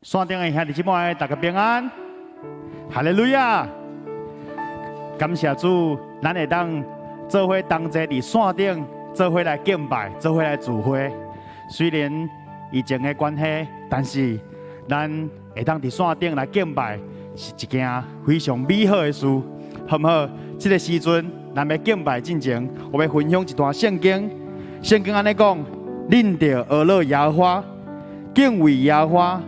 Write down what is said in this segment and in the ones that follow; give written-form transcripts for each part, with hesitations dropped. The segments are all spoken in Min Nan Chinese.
線頂的兄弟姊妹，大家平安，哈利路亞！感謝主，咱會當做伙同齊佇線頂，做伙來敬拜，做伙來聚會。雖然疫情的關係，但是咱會當佇線頂來敬拜，是一件非常美好的事，好毋好？這个時陣，咱欲敬拜進前，我欲分享一段聖經。聖經按呢講：恁著學樂耶和華，敬畏耶和華，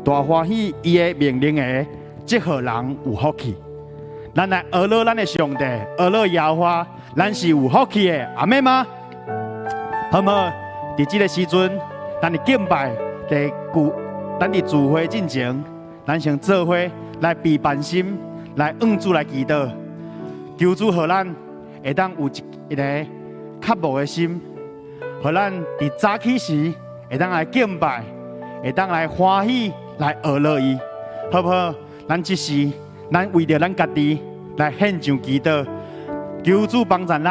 大歡喜伊的命令的，這予人有福氣。咱來學樂咱的上帝，學樂耶和華，咱是有福氣的，阿們嗎？好毋好？佇這个時陣，咱佇敬拜，佇聚，咱佇聚會進前，咱先做伙來備辦心，來向主來祈禱，求主予咱會當有一个渴慕的心，予咱佇早起時會當來敬拜，會當來歡喜來學樂伊，好毋好？咱這時，咱為著咱家己來獻上祈禱，求主幫助咱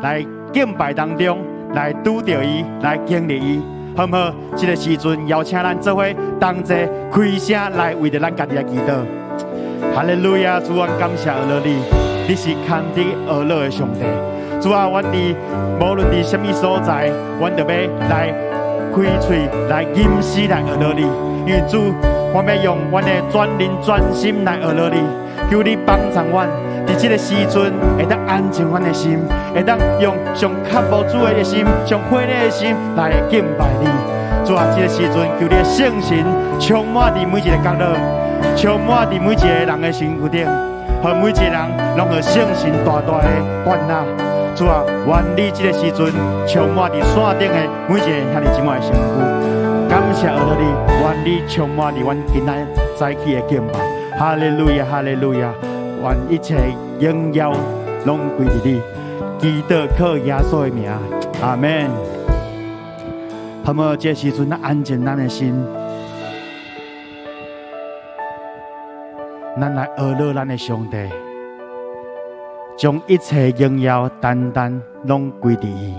來敬拜當中來拄著伊，來經歷伊，好毋好？這个時陣邀請咱做伙同齊開聲來為著咱家己來祈禱。哈利路亞！主啊，感謝阿你，你是堪得學樂的上帝。主啊，阮佇無論佇啥物所在，阮都欲來開喙來吟詩來學樂你。因為主，我欲用阮的全靈全心來學樂你，求你幫助阮，佇這个時陣會當安靜阮的心，會當用上渴慕主的心、上火熱的心來敬拜你。主啊，這个時陣求你的聖神充滿佇每一个角落，充滿佇每一个人的身軀頂，予每一个人攏予聖神大大的灌納。主啊，願你這个時陣充滿佇線頂的每一个兄弟姊妹的身軀。感謝阿你，願你充滿佇阮今仔早起的敬拜。哈利路亞，哈利路亞，願一切榮耀攏歸佇你。祈禱靠耶穌的名，阿門。好無？這个時陣，咱安靜咱的心，咱來學樂咱的上帝，將一切榮耀單單攏歸佇伊。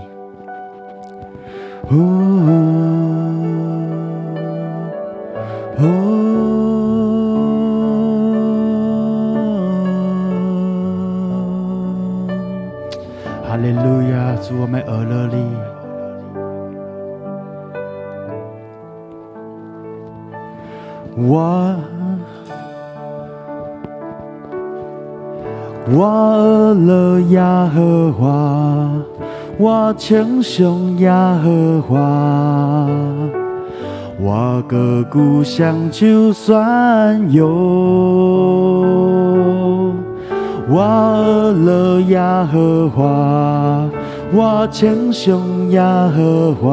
呼呼，哈利路亞，主，我們學樂你。我我學樂耶和華，我稱頌耶和華，我高舉雙手宣揚。我學樂耶和華，我稱頌耶和華，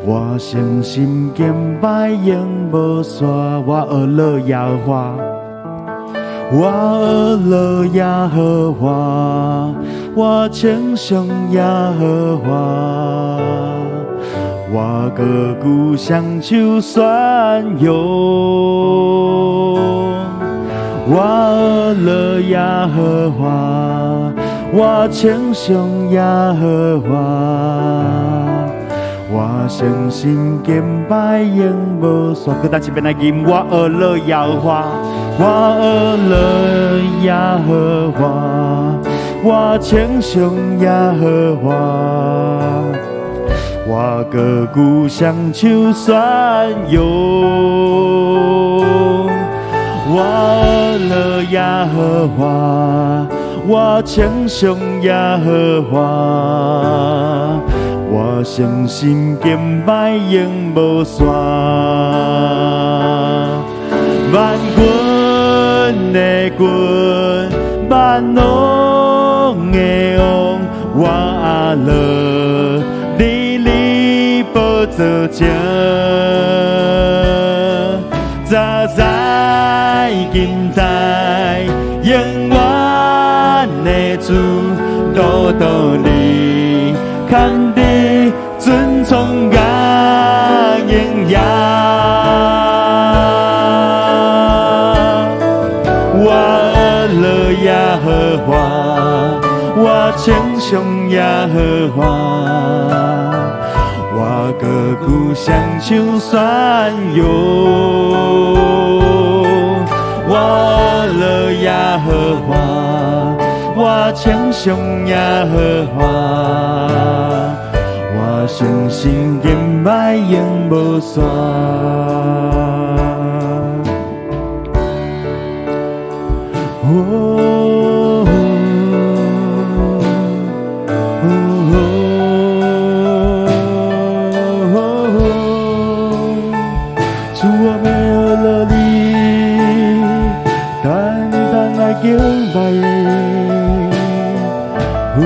我誠心敬拜永無煞，我學樂耶和華。我學樂耶和華，我稱頌耶和華，我高舉雙手宣揚。我學樂耶和華，我稱頌耶和華，我誠心敬拜永無煞。閣再一遍來吟，我學樂耶和華，我學樂耶和華，我稱頌耶和華，我高舉雙手宣揚。我學樂耶和華，我稱頌耶和華，我誠心敬拜永無煞。萬軍的軍，萬王的王，我樂佇你寶座前，昨在今在永遠的主，獨獨你堪得尊崇佮榮耀。我學樂耶和華，我稱頌耶和華，我我閣故雙手宣揚。我樂耶和華，我稱頌耶和華，我相信敬拜永無煞。哦哦，主，我欲學你，單單來敬拜。哦，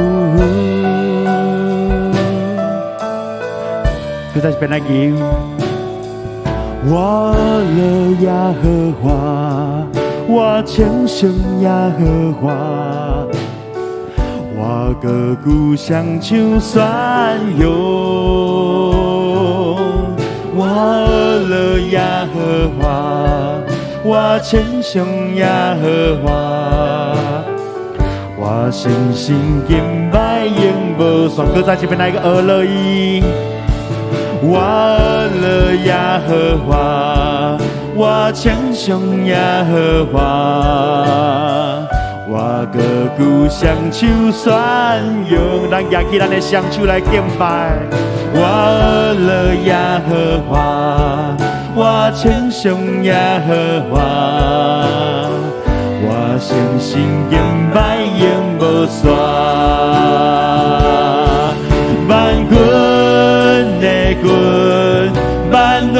閣再一遍來吟。我樂耶和華，我稱頌耶和華，我閣舉雙手宣揚。我樂耶和華，我稱頌耶和華，我相信敬拜永無煞。閣再一遍來個學樂伊。我樂耶和華，我稱頌耶和華，我閣舉雙手宣揚。咱舉起咱的雙手來敬拜。我樂耶和華，我稱頌耶和華，我相信敬拜永無煞。萬軍的君，萬王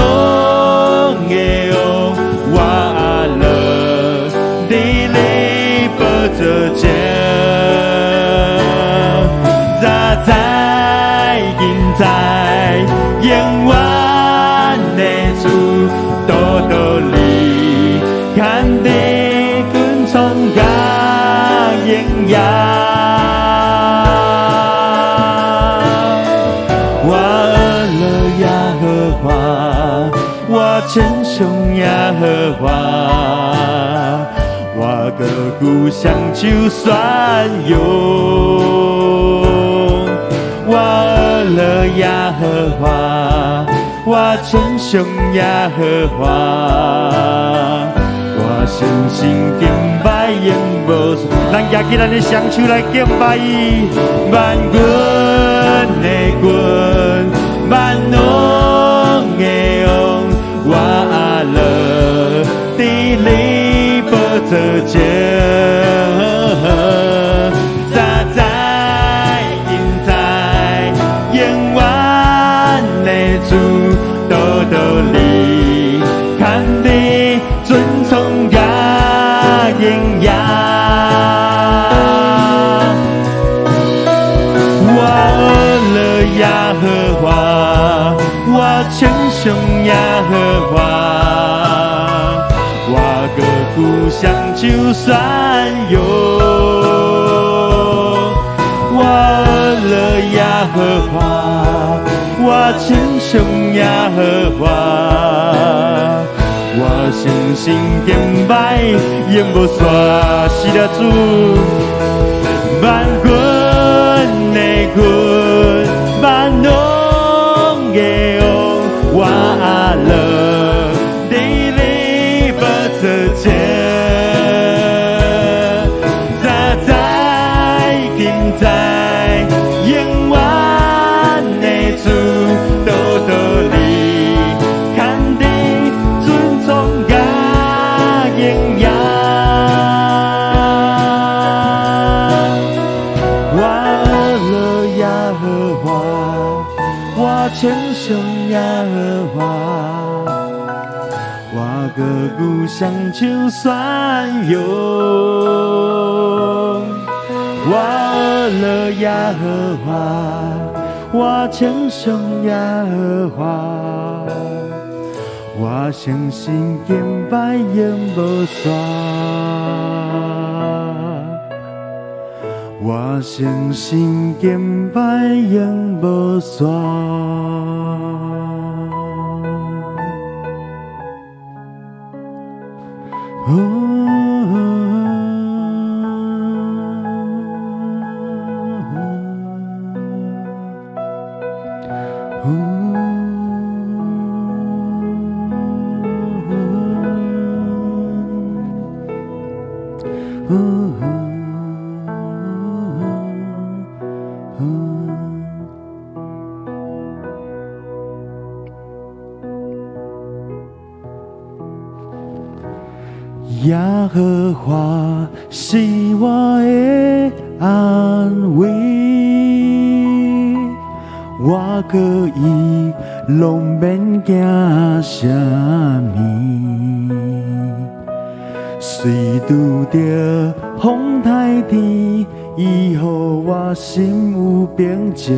的王，我樂佇你寶座前，早在今在永遠的主，獨獨你權柄尊崇佮榮耀。我樂耶和華，我稱頌耶和華，我閣舉雙手宣揚。我樂耶和華，我稱頌耶和華，我相信敬拜永無煞。咱舉起咱的雙手來敬拜伊，萬軍的君，萬王的王，我樂佇你寶座前，早在今在永遠的主，獨獨你權柄尊崇佮榮耀。我樂耶和華，我稱頌耶和華，我閣舉雙手宣揚。我樂耶和華，我稱頌耶和華，我相信敬拜永無煞。是的主，萬軍的君，萬王的王，我樂佇你寶座前，早在今在永遠的主，獨獨你權柄尊崇佮榮耀。我樂耶和華，我稱頌耶和華，我閣舉雙手宣揚。我樂耶和華，我稱頌耶和華，我相信敬拜永無煞。我相信敬拜永無煞。哦。耶和華是我的安慰，我可以攏免驚啥物。雖拄著風颱天，伊予我心有平靜，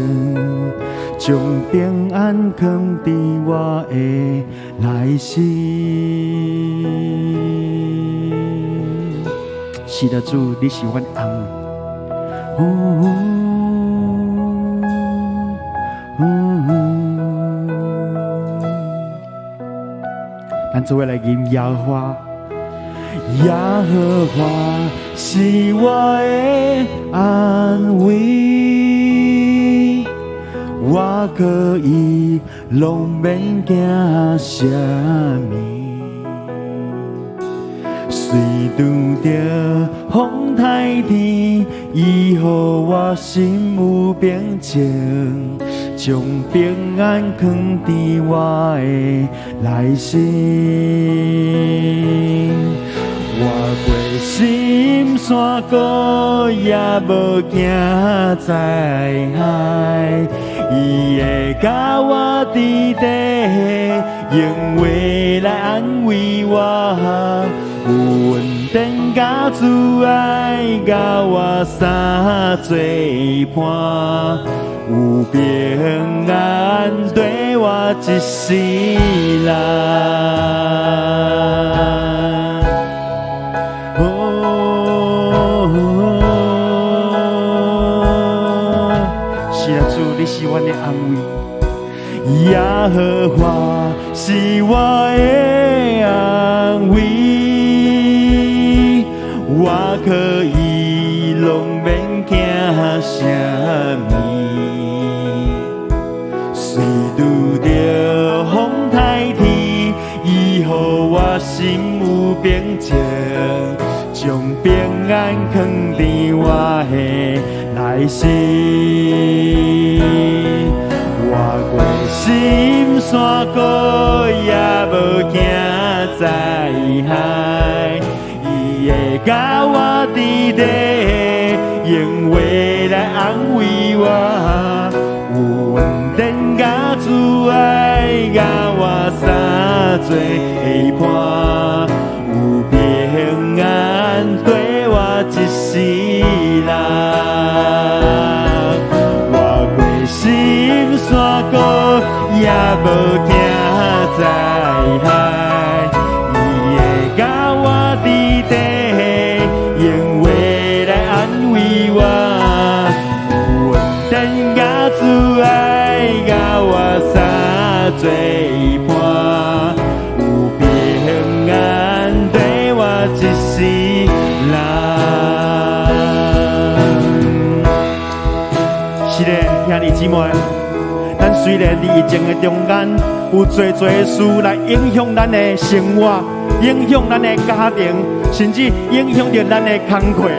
將平安囥佇我的內心。是的，主，你是阮安慰。哦哦哦，咱做伙來吟耶和華，耶和華是我的安慰，我可以攏免驚啥物。雖拄著風颱天，伊予我心有平靜，將平安囥佇我的內心。我過深山谷也無驚災害，伊會佮我佇底，用話來安慰我。有恩典佮慈愛，佮我相做伴，有平安綴我一世人。哦，是啊，主，你是阮的安慰，耶和華是我的安慰，我可以攏免驚啥物。雖拄著風颱天，伊予我心有平靜，將平安囥佇我的內心。我過深山谷也無驚災害，伊會佮我佇底，用話來安慰我。有恩典佮慈愛，佮我相做伴，有平安綴我一世人。我過深山谷也無驚災害，伊會佮我佇底，用話來安慰我。有恩典佮慈愛，佮我相做伴，有平安綴我一世人。是的，兄弟姊妹，咱雖然佇疫情的中間，有濟濟事來影響咱的生活，影響咱的家庭，甚至影響著咱的工課。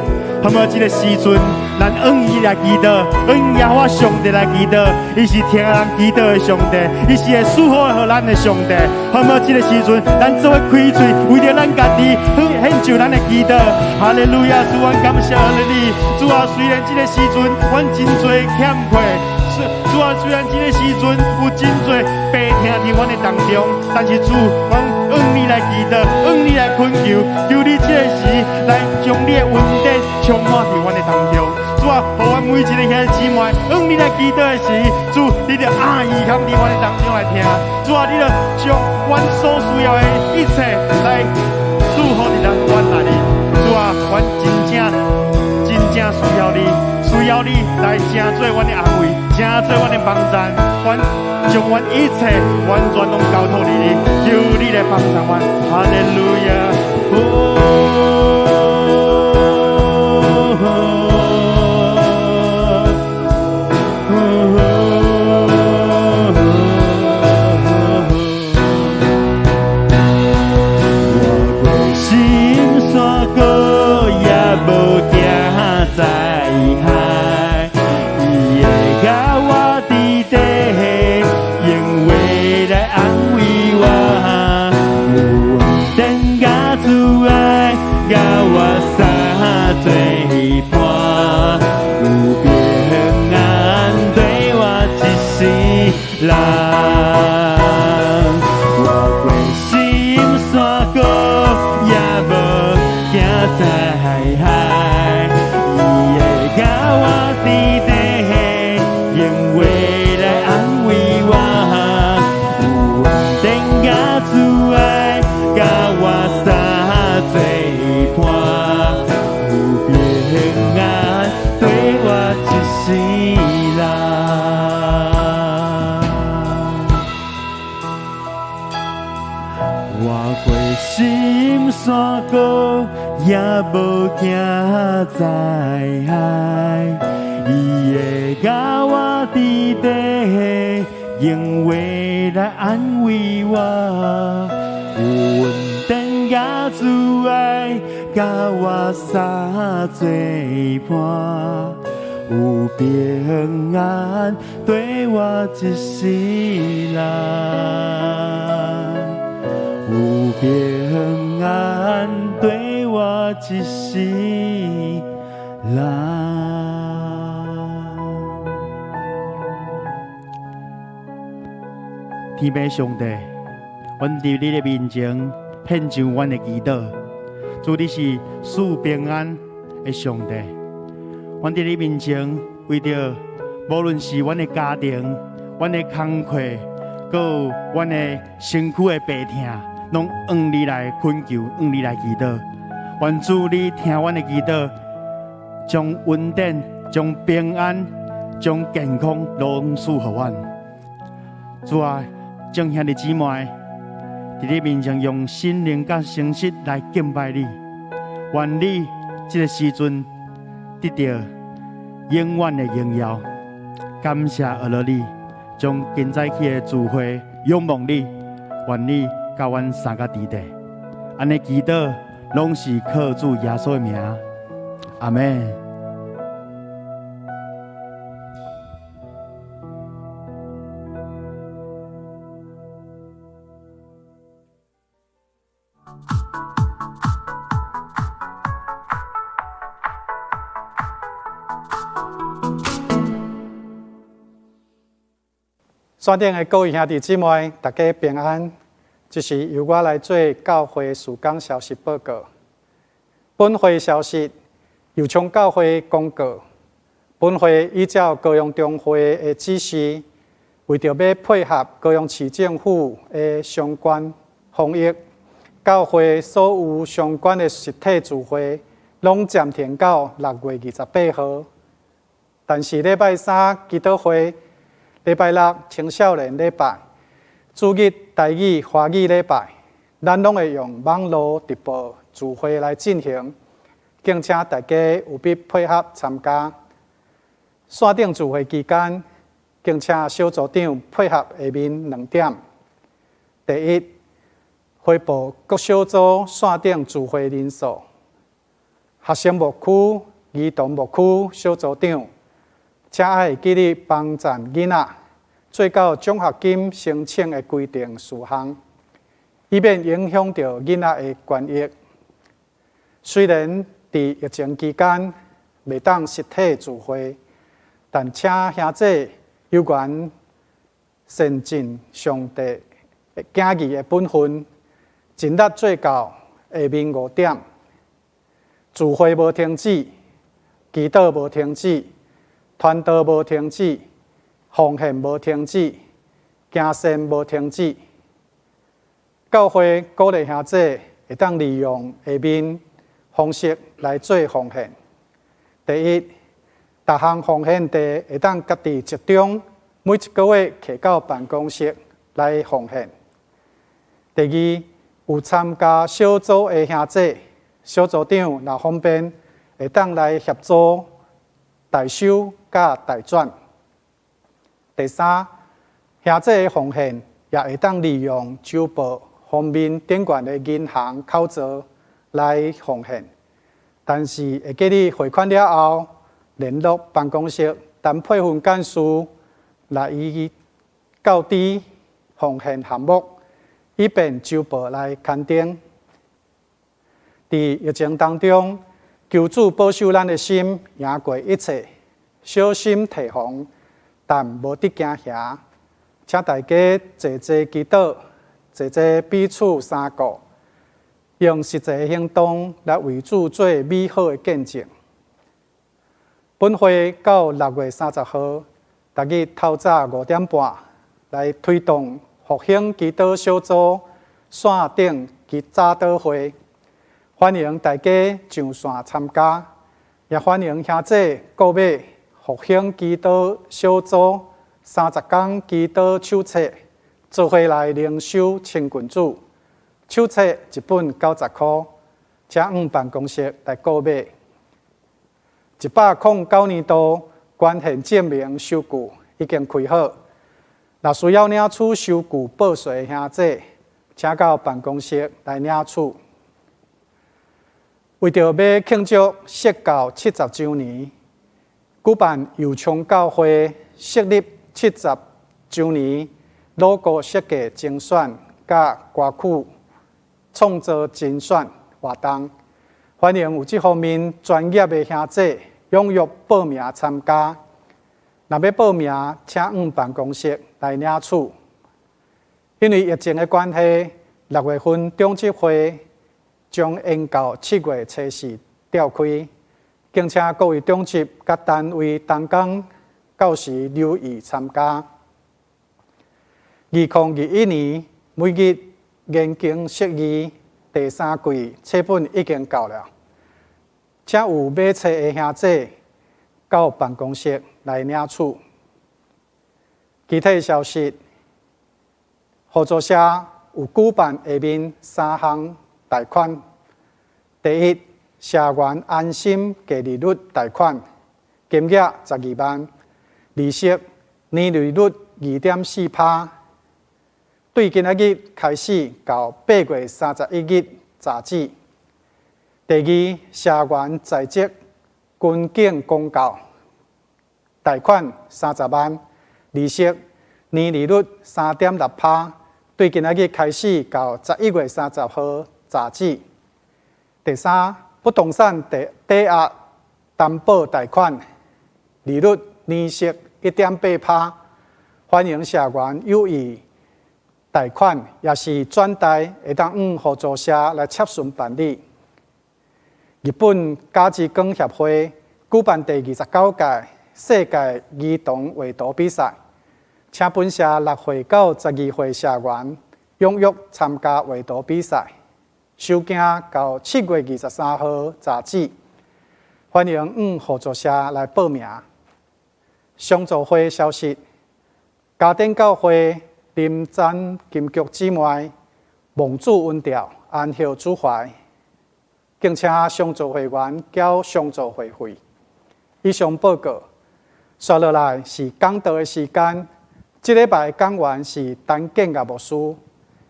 好無這个時陣，咱向伊來祈禱，向耶和華上帝來祈禱。伊是聽人祈禱的上帝，伊是會賜福予咱的上帝。好無這个時陣，咱做伙開喙，為著咱家己獻上咱的祈禱。哈利路亞，主，阮感謝你。主啊，雖然這个時陣，阮真濟欠缺。主啊，雖然這个時陣有真濟病痛佇阮的當中，但是主，阮向你來祈禱，向你來懇求，求你這个時來將你的恩典充滿佇阮的當中。主啊，予阮每一个兄弟姊妹向你來祈禱的時，主，你就阿耳孔佇阮的當中來聽。主啊，你就將阮所需要的一切來賜福佇咱阮內面。主啊，阮真正真正需要你，需要你來成做阮的安慰，成做阮的幫贊，阮將阮一切完全攏交託予你，求你來幫助阮。哈利路亞！哦。我過深山谷也無驚災害，伊會谷，也無驚災害。伊會佮我佇地，用話來安慰我，有恩典佮慈愛，佮我相做伴，有平安綴我一世人，有平安綴我一世人。天父上帝，阮佇你的面前獻上阮的祈禱。主，你是賜平安的上帝。阮佇你面前，為著無論是阮的家庭、阮的工課，閣有阮的身軀的病痛，攏向你來懇求，向你來祈禱。願主你聽阮的祈禱，將恩典、將平安、將健康攏賜予阮。主啊，眾兄弟姊妹佇你面前用心靈佮誠實來敬拜你，願你這個時陣得著永遠的榮耀。感謝阿羅你，將今早起的聚會仰望你，願你佮阮三個弟弟，按呢祈禱攏是靠主耶穌的名，阿們。線頂的各位兄弟姊妹，大家平安。這是由我來做教會事工消息報告。本會消息由從教會公告。本會依照高雄中會的指示，為著欲配合高雄市政府的相關防疫，教會所有相關的實體聚會攏暫停到6月28號。但是禮拜三祈禱會、禮拜六青少年禮拜、主日台語華語禮拜，咱攏會用網路直播聚會來進行，敬請大家務必配合參加。線頂聚會期間，敬請小組長配合下面兩點：第一，回報各小組線頂聚會人數；學生牧區、兒童牧區小組長，請愛記得幫贊囡仔做到獎學金申請的規定事項，以免影響著囡仔的權益。雖然佇疫情期間袂當實體聚會，但請兄弟有緣善盡上帝囝兒的本分，盡力做到下面五點：聚會無停止，祈禱無停止，傳道無停止，奉獻無停止，行善無停止。教會鼓勵兄弟會當利用下面方式來做奉獻。第一，逐項奉獻地會當家己集中每一個月提到辦公室來奉獻。第二，有參加小組的兄弟，小組長若方便，會當來協助代收佮代轉。第三，兄弟的奉獻也會當利用周報封面頂懸的銀行口座來奉獻，但是會記得匯款了後，聯絡辦公室陳佩芬幹事來予告知奉獻項目，以便周報來刊登。佇疫情當中，求主保守咱的心，贏過一切，小心提防，但無得驚嚇。請大家齊齊祈禱，齊齊彼此相顧，用實際行動來為主做美好的見證。本會到6月30號，逐日透早5點半來推動復興祈禱小組線頂及早禱會，歡迎大家上線參加，也歡迎兄弟購買復興祈禱小組30天祈禱手冊，做伙來靈修親近主。手冊一本90箍，請往辦公室來購買。109年度捐獻證明收據已經開好，若需要領取收據報稅的兄弟，請到辦公室來領取。為著欲慶祝釋教70週年，舉辦右昌教會設立70週年 logo 設計甄選佮歌曲創作甄選活動，歡迎有這方面專業的兄弟踴躍報名參加。若欲報名，請往辦公室來領取。因為疫情的關係，6月份長執會將延到7月初四召開，敬請各位長執佮單位同工到時留意參加。2021年每日研經釋義第三季冊本已經到了，請有買冊的兄弟到辦公室來領取。其他消息，合作社有舉辦下面三項貸款：第一，社員安心低利率貸款，金額12萬，利息年利率2.4%，對今仔日開始到8月31日截止。第二，社員在職軍警公告貸款30萬，利息年利率3.6%，對今仔日開始到11月30號截止。第三，不動產抵押擔保貸款，利率年息1.8%，歡迎社員有意貸款，抑是轉貸，會當往合作社來洽詢辦理。日本嘉之光協會舉辦第29屆世界兒童畫圖比賽，請本社6歲到12歲社員踴躍參加畫圖比賽，收件到7月23號截止，歡迎往合作社來報名。上座會消息，嘉典教會林詹金菊姊妹望主恩召，安息主懷，敬請上座會員繳上座會費。以上報告，紲落來是講道的時間。這禮拜講員是陳建岳牧師，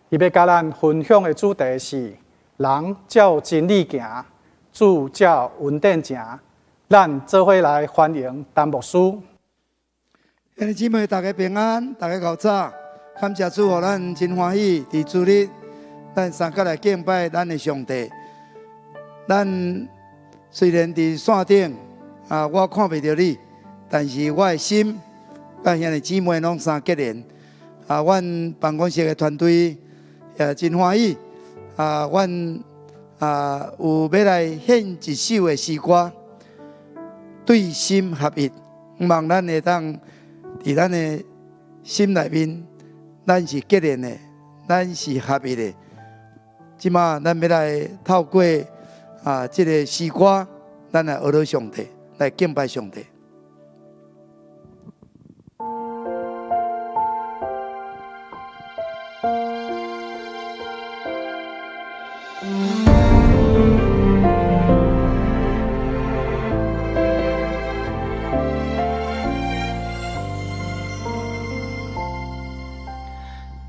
伊欲佮咱分享的主題是：人照真理行，主照恩典行。咱做伙來歡迎陳牧師。兄弟姊妹，大家平安，大家𠢕早。感謝主，予咱真歡喜，佇主日，咱三角來敬拜咱的上帝。咱雖然佇線頂啊，我看袂著你，但是我的心佮兄弟姊妹攏三結連。啊，阮辦公室的團隊也真歡喜。啊，阮啊有欲來獻一首的詩歌，對心合一，望咱會當佇咱的心內面，咱是結連的，咱是合一的。這馬咱欲來透過啊這个詩歌，咱來學上帝，來敬拜上帝。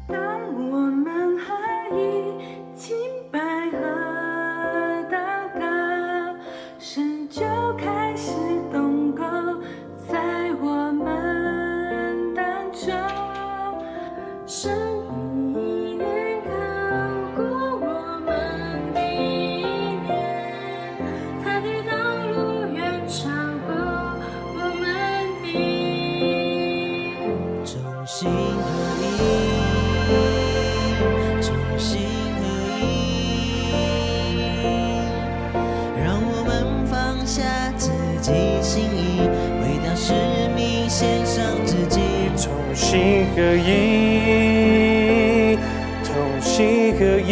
當我們合一敬拜和禱告，神就開始動工在我們當中。神的意念高過我們的意念，他的道路遠超過我們的。同心合意，同心合意，讓我們放下自己心意，為大使命獻上自己。同心合意，同心合意，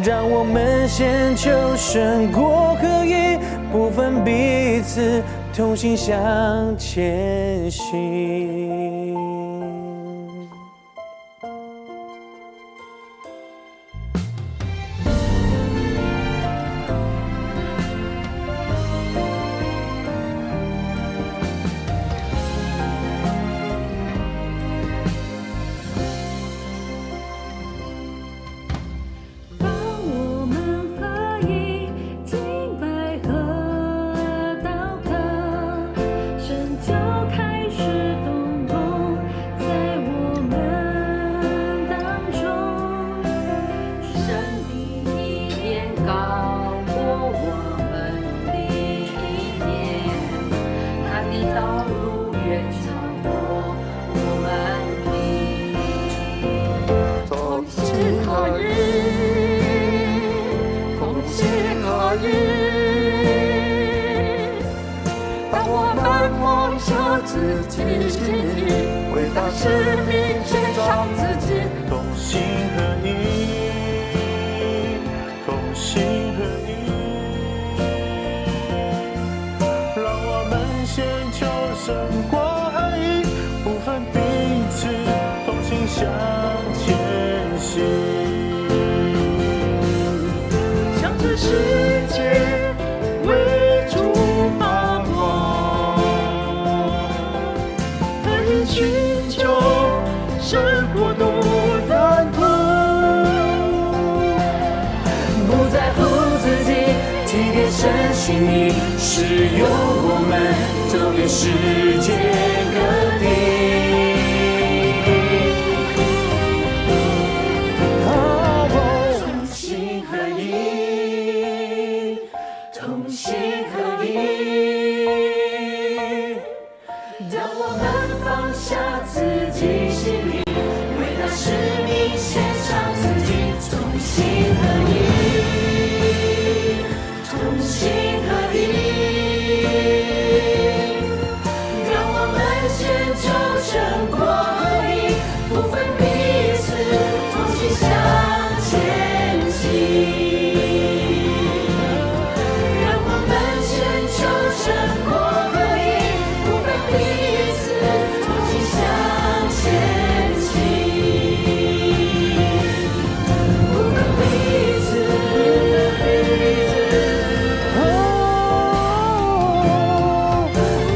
讓我們先求神國和義，不分彼此，同心向前行。道路遠超過我們的。同心合意，同心合意。當我們放下自己心意，為大使命獻上自己。同心合意，同心合意，讓我們先求神國和義，不分彼此，同心向前行。向這世界為主發光，可以尋求神國度藍圖。不在乎自己，體貼神心意，使用我們走遍世界各地。同心合意，同心合意。當我們放下自己心意，為大使命獻上自己，同心合意，同心合意。讓我們先求神國和義，不分彼此，同心向前行。讓我們先求神國和義，不分彼此，同心向前行。不分彼此，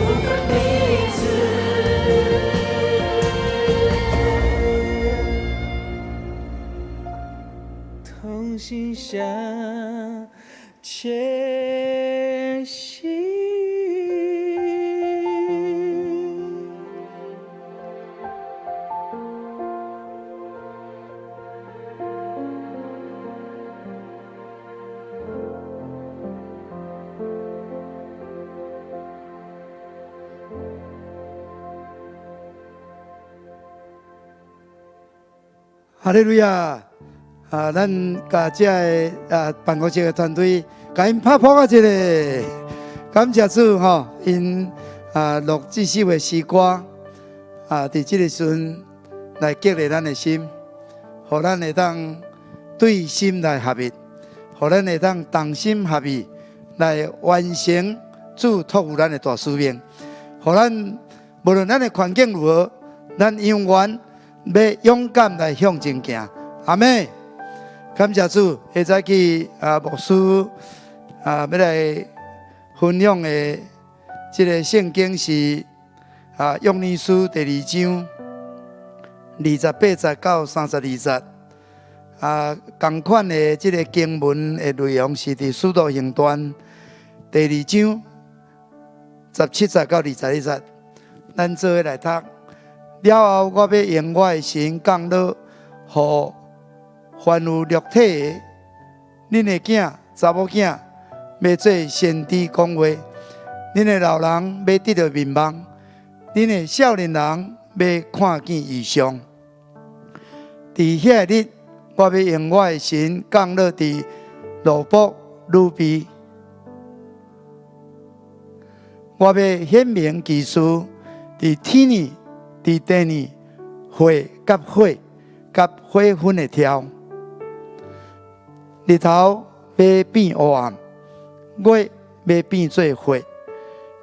不分彼此。同心向前行。哈利路亞！啊，咱共這个辦公室的團隊，共𪜶拍噗仔一下，感謝主吼，𪜶錄這首的詩歌，佇這个時陣來激勵咱的心，予咱會當對心來合一，予咱會當同心合意來完成主託付咱的大使命，予咱無論咱的環境如何，咱永遠欲勇敢來向前行。阿們，感謝主，下早起牧師欲來分享的這个聖經是約尼書第二章28節到32節。仝款的這个經文的內容是佇使徒行傳第二章17節到21節。咱做伙來讀。了後，我欲用我的神降落，予凡有肉體的，恁的囝、查某囝，欲做先知講話；恁的老人欲得著面夢；恁的少年人欲看見異象。佇遐個日，我欲用我的神降落佇奴僕、女婢，我欲顯明奇事佇天呢、佇地呢，火佮火佮火焚的柱，日頭欲變烏暗，月欲變做血。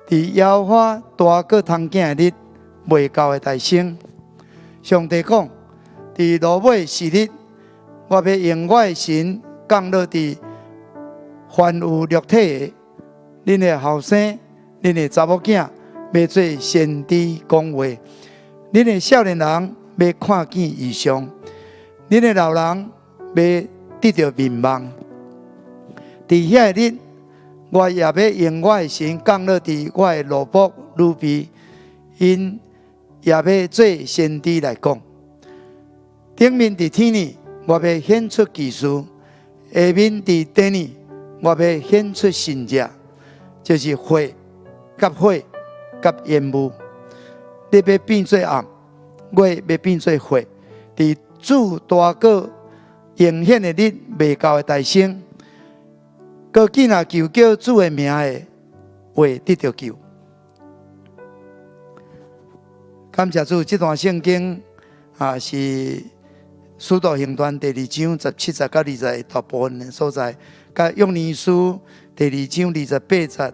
佇耶和華大閣通行的日，未到的大生。上帝講：佇落尾時日，我欲用我的神降落佇凡有肉體的，恁的後生、恁的查某囝，欲做先知講話；恁的少年人欲看見異象；恁的老人欲得著面夢。佇遐个日，我也欲用我的神降落佇我的奴僕、女婢，𪜶也欲做先知來講。頂面佇天呢，我欲顯出奇事；下面佇地呢，我欲顯出神跡，就是火佮火佮佮煙霧，日欲變做暗，月欲變做血。佇主大閣榮顯的日未到的大先，閣緊若求叫主的名的，會得著救。感謝主，這段聖經啊是使徒行傳第二章17節到20大部分的所在，佮約尼書第二章28節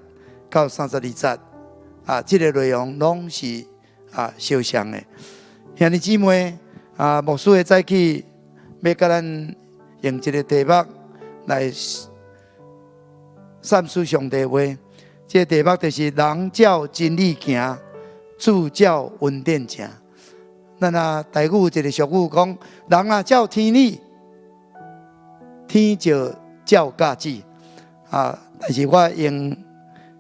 到32節啊，這个內容攏是啊相像的。兄弟姊妹啊，牧師的早起欲共咱用一个題目來散釋上帝話，這个題目就是人照真理行，主照恩典行。咱啊，台語有一个俗語講：人若照天理，天就照教子。啊，但是我用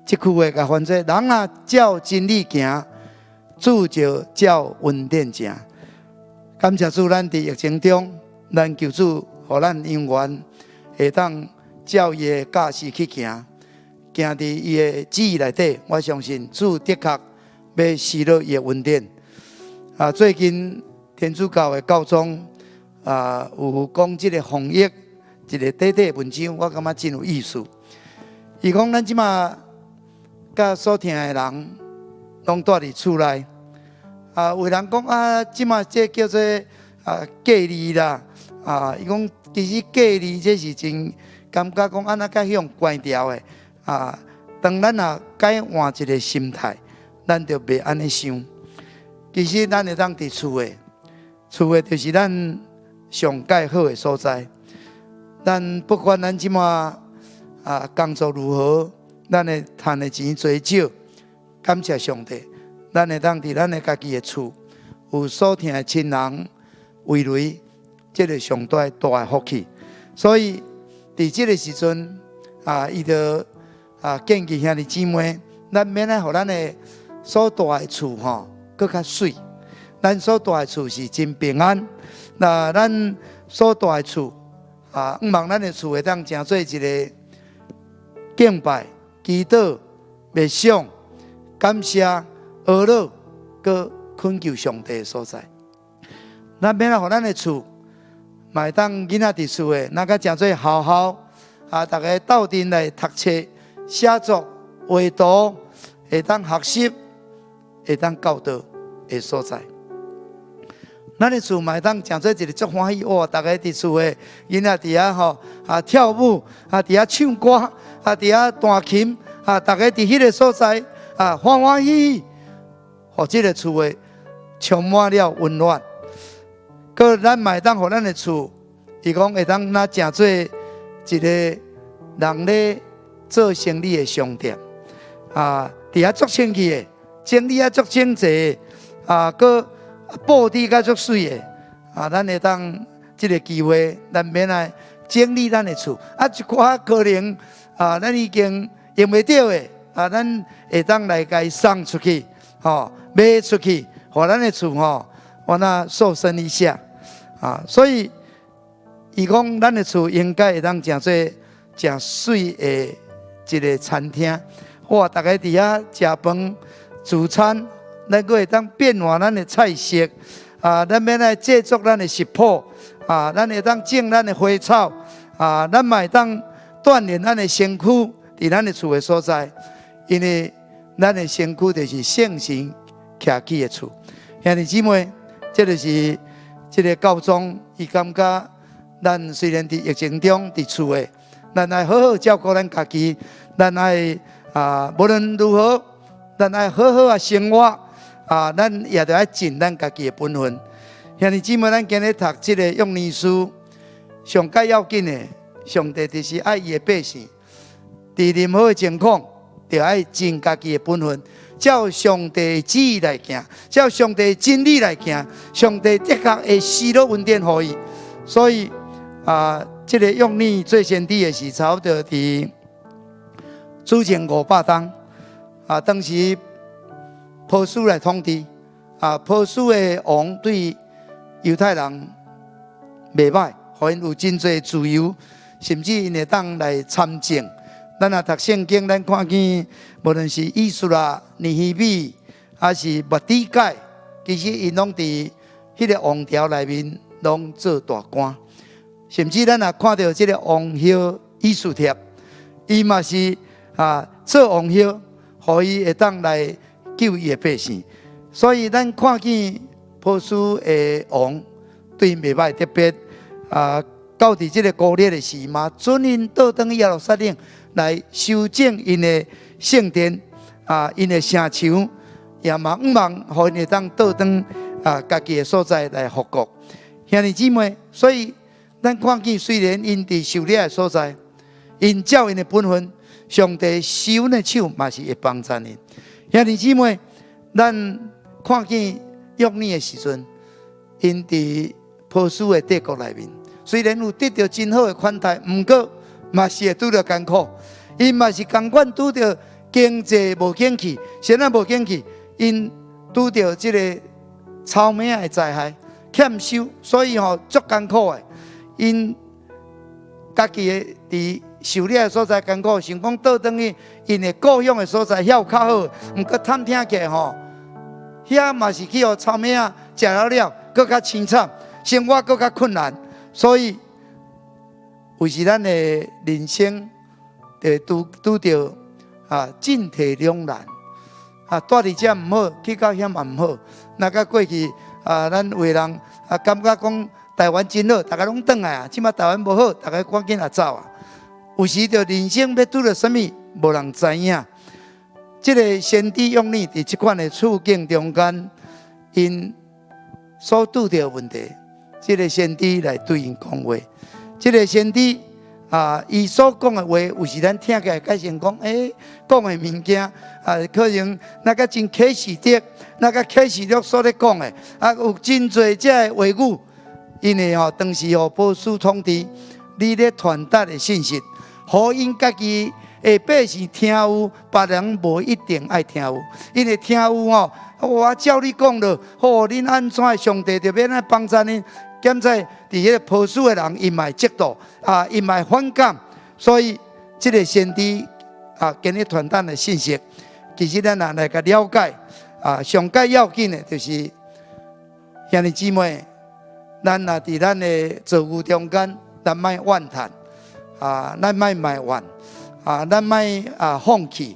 這句話共翻做：人若照真理行，主就照恩典行。感謝主，咱佇疫情中，咱求主予咱永遠會當照伊的教示去行，行佇伊的旨意內底。我相信主的確欲施落伊的恩典。啊，最近天主教的教宗啊，有講這个防疫一个短短的文章，我感覺真有意思。伊講咱這馬佮所疼的人攏蹛佇厝內。啊，有人講啊，這馬這叫做啊隔離啦。啊，伊講其實隔離這是真感覺講按怎共予人關牢的。啊，當咱若改換一个心態，咱就袂按呢想。其實咱會當佇厝的，厝的就是咱上蓋好的所在。咱不管咱這馬啊工作如何，咱會趁的錢濟少，感謝上帝，咱會當佇咱的家己的厝，有所疼的親人圍圍，這个上大大的福氣。所以佇這个時陣啊，伊就啊建議兄弟姊妹，咱免愛予咱的所蹛的厝吼，閣較媠。咱所蹛的厝是真平安。那咱所蹛的厝啊，向望咱的厝會當成做一个敬拜、祈禱、默想、感謝、哀禱、閣懇求上帝的所在。咱免愛予咱的厝，嘛會當囡仔佇厝的，若閣成做學校啊，逐家鬥陣來讀冊、寫作、畫圖，會當學習，會當教導的所在。咱的厝嘛會當成做一个足歡喜哇！逐家佇厝的囡仔佇遐吼啊跳舞啊，佇遐唱歌啊，佇遐彈琴啊，逐家佇彼个所在啊歡歡喜喜，予這个厝的充滿了溫暖。閣咱嘛會當予咱的厝，伊講會當若成做一个人咧做生意的商店啊，佇遐足清氣的，整理啊足整齊啊，閣布置甲足媠的啊，咱會當這个機會，咱免來整理咱的厝啊，一寡可能啊，咱已經用袂著的啊，咱會當來共伊送出去，吼，賣出去，予咱的厝吼，我那瘦身一下啊，所以伊講咱的厝應該會當成做誠媠的一个餐廳，哇，逐家佇遐食飯、聚餐。咱閣會當變換咱的菜色，啊，咱免來製作咱的食譜，啊，咱會當種咱的花草，啊，咱嘛會當鍛鍊咱的身軀，佇咱的厝的所在，因為咱的身軀就是聖神徛起的厝。兄弟姊妹，這就是這个教宗，伊感覺咱雖然佇疫情中佇厝的，咱愛好好照顧咱家己，咱愛啊，無論如何，咱愛好好啊生活。啊，咱也著愛盡咱家己的本分。兄弟姊妹，咱今日讀這个約尼書，上蓋要緊的，上帝就是愛伊的百姓，佇任何的情況，著愛盡家己的本分，照上帝旨意來行，照上帝真理來行，上帝的確會施落恩典予伊。所以啊，這个約尼做先知的是差不多佇主前500冬啊，當時。波斯來統治，啊，波斯的王對猶太人袂䆀，予𪜶有真濟自由，甚至𪜶會當來參政。咱若讀聖經，咱看見無論是以斯拉、尼希米。抑是末底改，其實𪜶攏佇彼个王朝內面攏做大官。甚至咱若看著這个王后以斯帖，伊嘛是做王后，予伊會當來救伊的百姓。所以咱看見波斯的王對𪜶袂䆀，特別到佇這个孤立的時嘛，准𪜶倒轉去耶路撒冷來修整𪜶的聖殿，𪜶的城牆，也嘛向望予𪜶會當倒轉家己的所在來復國。兄弟姊妹，所以咱看見雖然𪜶佇受掠的所在，𪜶照𪜶的本分，上帝施恩的手嘛是會幫助𪜶。兄弟姊妹，咱看見約尼的時陣，𪜶佇波斯的帝國內面，雖然有得著真好的款待，毋過嘛是會拄著艱苦。𪜶嘛是仝款拄著經濟無景氣，啥物無景氣，𪜶拄著這个草莓的災害，欠收，所以吼足艱苦的。𪜶家己的佇受掠的所在艱苦，想講倒轉去𪜶的故鄉的所在，遐有較好，毋過探聽起來吼，遐嘛是去予草莓仔食了了，閣較凄慘，生活閣較困難，所以有時咱的人生就會拄拄著進退兩難，蹛佇遮毋好，去到遐嘛毋好。若佮過去，咱有的人感覺講台灣真好，逐家攏轉來啊，這馬台灣無好，逐家趕緊也走啊。有時著人生欲拄著啥物，無人知影。這个先知約尼佇這款的處境中間，𪜶所拄著的問題，這个先知來對𪜶講話。這个先知，伊所講的話，有時咱聽起來解成講，講的物件，可能那個真啟示的，那個啟示錄所咧講的，有真濟這个話語，因為吼當時吼波斯統治，你咧傳達的信息，予𪜶家己的百姓聽有，別人無一定愛聽有，因為聽有吼，我照你講著，好，恁按怎上帝就欲按怎幫助恁。現在佇彼个波斯的人，伊嘛會嫉妒，伊嘛會反感，所以這个先知，今日傳達的信息，其實咱若來共了解，上蓋要緊的就是兄弟姊妹，咱若佇咱的遭遇中間，咱莫怨嘆，咱莫埋怨，咱莫放棄，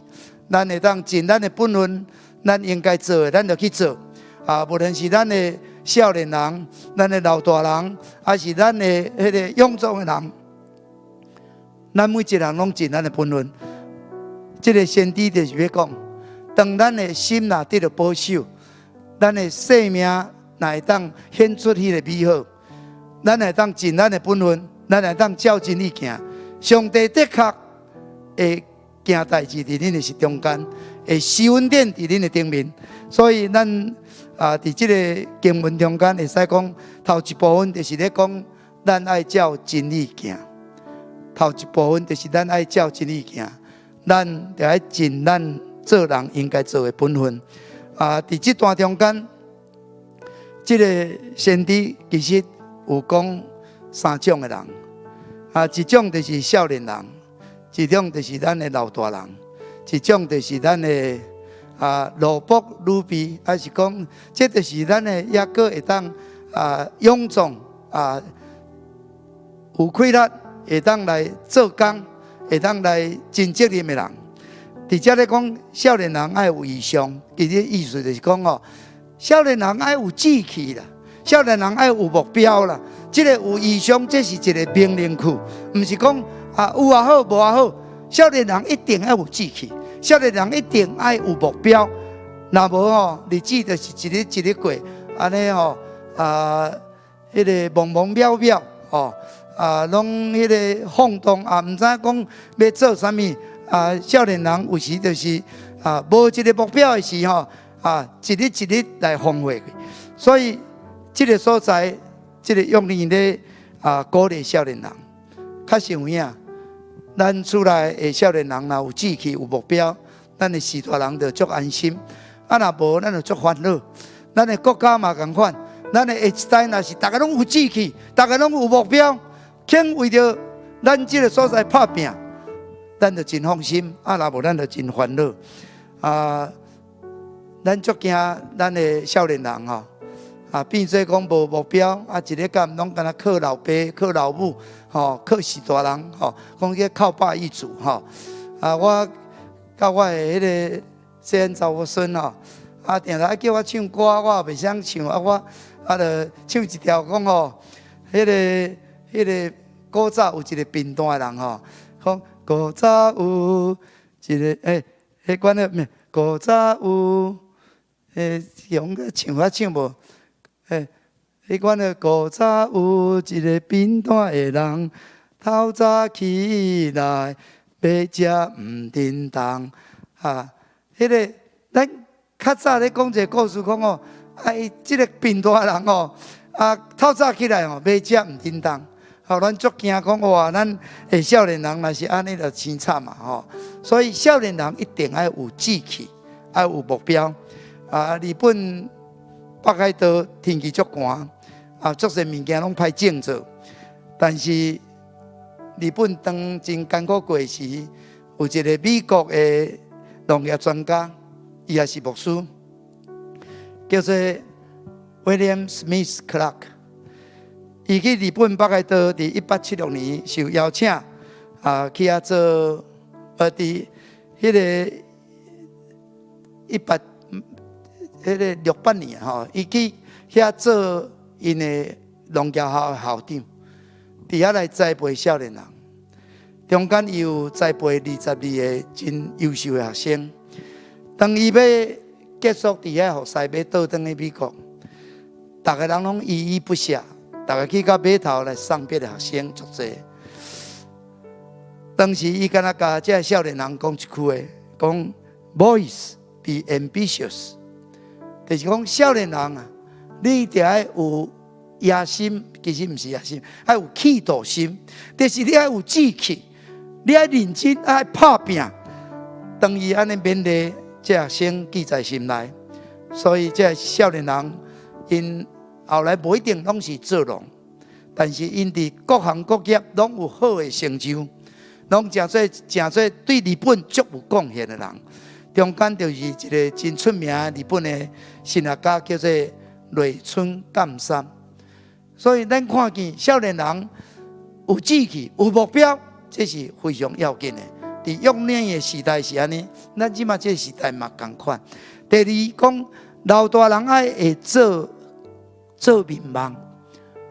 咱會當盡咱的本分，咱應該做的，咱就去做，無論是咱的少年人，咱的老大人，抑是咱的彼个勇壯的人，咱每一个人攏盡咱的本分。這个先知就是欲講，當咱的心若得著保守，咱的生命若會當顯出彼个美好，咱會當盡咱的本分，咱會當照真理行。上帝的確會行代誌佇恁的中間，會施恩典佇恁的頂面。所以咱佇這个經文中間會使講，頭一部分就是咧講，咱愛照真理行。頭一部分就是咱愛照真理行，咱著愛盡咱做人應該做的本分。佇這段中間，這个先知其實有講三種的人。一種就是少年人，一種就是咱的老大人，一種就是咱的奴僕女婢，抑是講，這就是咱的猶閣會當勇壯有氣力，會當來做工，會當來盡責任的人。佇遮咧講，少年人愛有異象，其實意思就是講哦，少年人愛有志氣啦，少年人愛有目標啦。這个有異象，這是一个命令句，毋是講有也好，無也好。少年人一定愛有志氣，少年人一定愛有目標。若無吼，日子就是一日一日過，按呢吼，彼个茫茫渺渺吼，攏彼个放蕩，毋知影講欲做啥物。少年人有時就是無一个目標的時吼，一日一日來荒廢。所以這个所在，這个約尼咧鼓勵少年人，確實有影。咱厝內的少年人若有志氣、有目標，咱的序大人就足安心。若無，咱就足煩惱。咱的國家嘛仝款，咱的下一代若是逐家攏有志氣，逐家攏有目標，肯為著咱這个所在拍拚，咱就真放心。若無，咱就真煩惱。咱足驚咱的少年人吼，啊變做講無目標，啊一日到晚攏敢若靠老爸、靠老母，吼，靠序大人，吼，講叫靠爸一族，吼。啊，我佮我的彼个細漢查某孫吼，啊，定定愛叫我唱歌，我也袂曉唱，啊，我啊，就唱一條講吼，彼個古早有一個貧惰的人吼，講古早有一個欸，彼款的咩？古早有欸，用個唱啊唱無？欸，彼款的古早有一個貧惰的人，透早起來欲食毋叮當，哈，彼個咱較早咧講一個故事，講吼，啊，伊這個貧惰的人吼，啊，透早起來吼，欲食毋叮當，吼，咱足驚講哇，咱的少年人若是按呢就真慘嘛吼，所以少年人一定愛有志氣，愛有目標。啊，日本北海道天氣足寒，啊，足濟物件攏歹種作，但是日本當真艱苦過時，有一個美國的農業專家，伊也是牧師，叫做 William Smith Clark。伊去日本北海道，佇1876年受邀請啊，去遐做，佇彼個一八彼個68年吼，伊去遐做𪜶的農業校的校長，佇遐來栽培少年人。中間伊有栽培22個真優秀的學生。當伊欲結束佇遐服侍，欲倒轉去美國，逐个人攏依依不捨，逐个去到碼頭來送別的學生足濟。當時伊敢若共這个少年人講一句話，講 Boys be ambitious，就是講少年人啊，你著愛有野心，其實毋是野心，愛有企圖心，就是你愛有志氣，你愛認真，愛拍拚。當伊按呢勉勵這學生記在心內，所以這少年人𪜶後來無一定攏是做農，但是𪜶佇各行各業攏有好的成就，攏誠做對日本足有貢獻的人。中間就是一個真出名日本的神學家，叫做內村鑑三。所以咱看見少年人有志氣、有目標，這是非常要緊的。佇約拿的時代是按呢，咱這馬這個時代嘛仝款。第二講，老大人愛會做眠夢，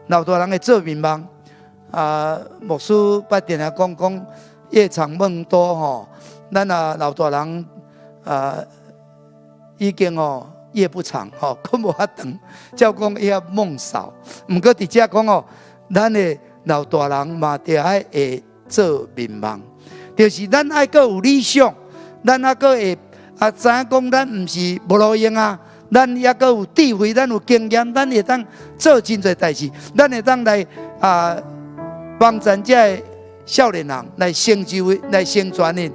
老大人會做眠夢。啊，牧師捌定定講講夜長夢多吼，咱啊老大人啊已經哦夜不長吼，睏無遐長，照講伊遐夢少。毋過佇遮講哦，咱的老大人嘛著愛會做眠夢，就是咱愛閣有理想，咱猶閣會啊知影講咱毋是無路用啊，咱猶閣有智慧，咱有經驗，咱會當做真濟代誌，咱會當來啊幫助這个少年人來成就、來成全𪜶。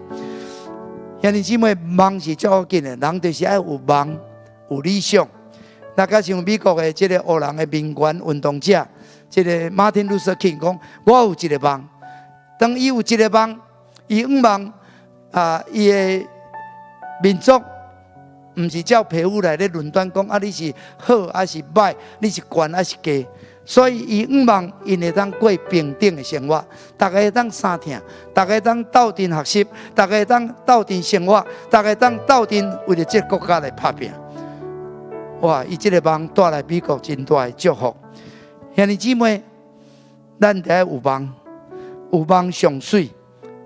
兄弟姊妹，夢是足要緊的，人就是愛有夢、有理想。那較像美國的這个黑人的民權運動者，這个馬丁路德金講：我有一個夢。當伊有一個夢，伊向望啊，伊的民族毋是照皮膚來咧論斷講啊，你是好還是䆀，你是懸還是低。所以伊向望𪜶會當過平等的生活，逐个會當相疼，逐个會當鬥陣學習，逐个會當鬥陣生活，逐个會當鬥陣為著這个國家來拍拚。哇！伊這个夢帶來美國真大的祝福。兄弟姊妹，咱著愛有夢，有夢上媠，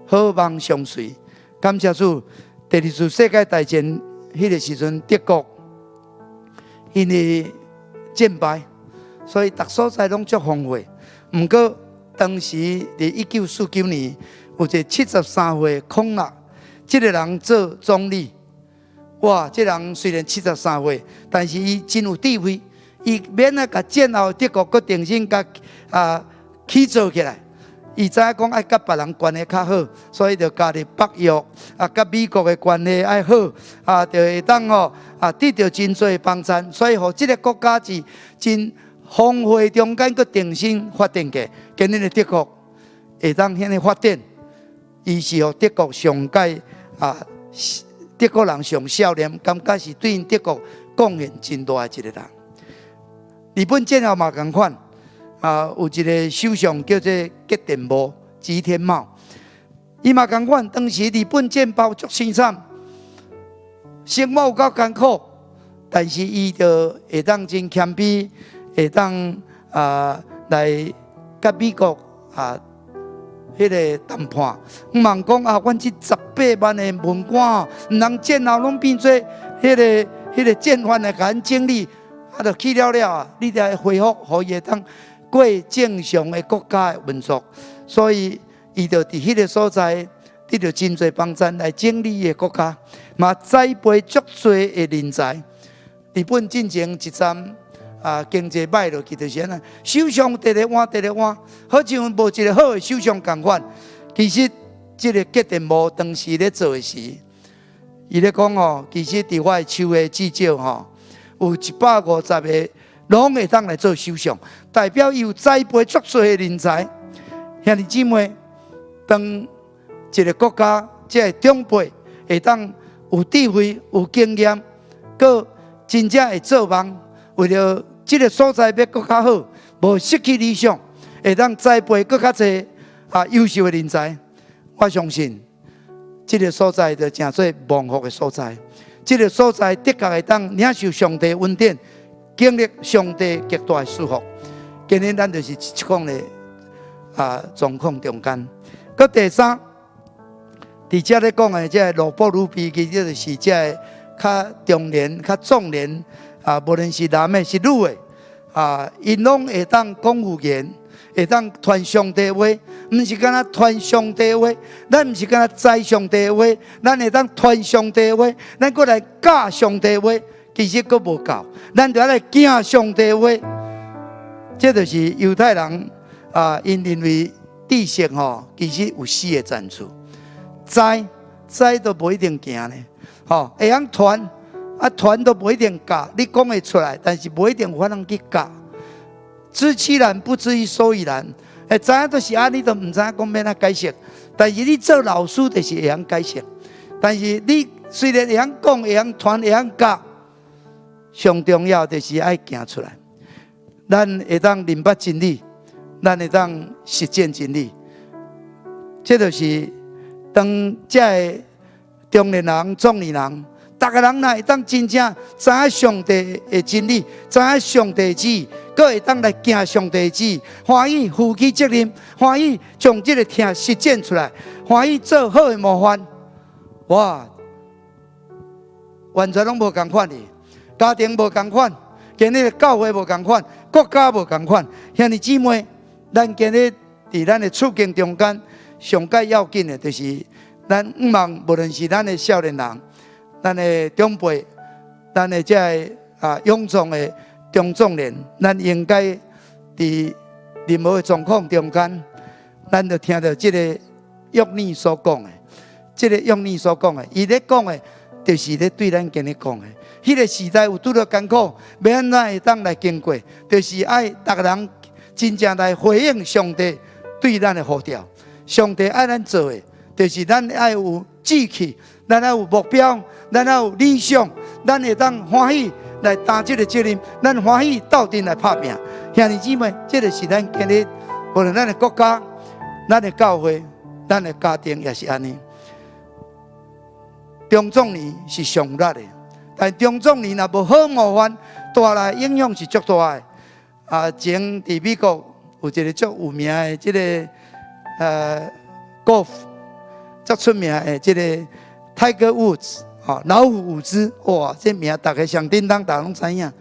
好夢上媠。感謝主，第二次世界大戰彼个時陣，德國因為戰敗，所以逐所在攏足荒廢。毋過當時佇1949年，有一個73歲孔納，這个人做總理。哇！這人雖然73歲，但是伊真有智慧，伊免啊共戰後德國閣重新共啊起造起來。伊知影講愛佮別人關係較好，所以就加入北約，啊，佮美國的關係愛好，啊，就會當吼啊得著真濟幫贊，所以予這个國家是真荒廢中間閣重新發展過。今日的德國會當遐爾發展，伊是予德國上蓋啊德國人上少年，感覺是對𪜶德國貢獻真大的一個人。日本戰後嘛仝款，啊，有一個首相叫做吉田茂，吉田茂，伊嘛仝款。當時日本戰敗足凄慘，生活有夠艱苦，但是伊就會當真謙卑，會當啊來佮美國啊彼個談判，毋通講啊，阮這18萬的文官，毋通戰後攏變做彼個戰犯來共咱整理，啊，就去了了啊！你得恢復，予伊會當過正常的國家的運作，所以伊就佇彼個所在得著真濟幫贊來整理伊的國家，嘛栽培足濟的人才。日本進前一陣啊，經濟歹落去就是按呢，首相直直換，直直換，好像無一個好的首相仝款。其實這個吉田茂當時咧做的時，伊咧講吼，其實佇我的手下至少吼有150個攏會當來做首相，代表伊有栽培足濟的人才。兄弟姊妹，當一個國家這个長輩會當有智慧、有經驗，閣真正會做夢，為著這个所在欲閣較好，無失去理想，會當栽培閣較濟啊優秀的人才。我相信這个所在就成做蒙福的所在。這个所在的確會當領受上帝恩典，經歷上帝極大的祝福。今日咱就是這款的啊狀況中間。閣第三，佇遮咧講的這个羅伯魯比，其實就是這个較中年、較壯年啊，無論是男的是女的啊，𪜶攏會當講預言，會當傳上帝話，毋是干焦傳上帝話，咱毋是干焦知上帝話，咱會當傳上帝話，咱閣來教上帝話，其實閣無夠，咱著愛來行上帝話。這就是猶太人啊，𪜶認為知識吼，其實有四個層次，知知都無一定行呢，吼，會曉傳啊，傳都無一定教，你講會出來，但是無一定有法通去教。知其然，不知其所以然。會知影就是按呢，都毋知影講欲按怎解釋。但是你做老師就是會曉解釋。但是你雖然會曉講、會曉傳、會曉教，上重要就是愛行出來。咱會當明白真理，咱會當實踐真理。這就是當這个中年人、壯年人，逐个人若會當真正知影上帝的真理，知影上帝旨意，閣會當來行上帝旨意，歡喜負起責任，歡喜將這个疼實踐出來，歡喜做好的模範。哇，完全攏無仝款的，家庭無仝款，今日教會無仝款，國家無仝款。兄弟姊妹，咱今日佇咱的處境中間，上蓋要緊的，就是咱向望，無論是咱的少年人，咱的長輩，咱的這个啊勇壯的中壯年，咱應該佇任何的狀況中間，咱就聽著這个約珥所講的，這个約珥所講的，伊咧講的，就是咧對咱今日講的。彼个時代有拄著艱苦，欲按怎會當來經過，就是愛逐个人真正來回應上帝對咱的呼召。上帝愛咱做的，就是咱愛有志氣，咱愛有目標，咱愛有理想，咱會當歡喜來擔這个責任，咱歡喜鬥陣來拍拚。兄弟姊妹，這个是咱今日無論咱的國家、咱的教會、咱的家庭也是按呢。中壯年是上有力的，但中壯年若無好模範，帶來影響是足大的。啊，前佇美國有一个足有名的這个golf 足出名的這个 Tiger Woods，吼，老虎伍茲，哇，這名逐个上叮當，逐个攏知影。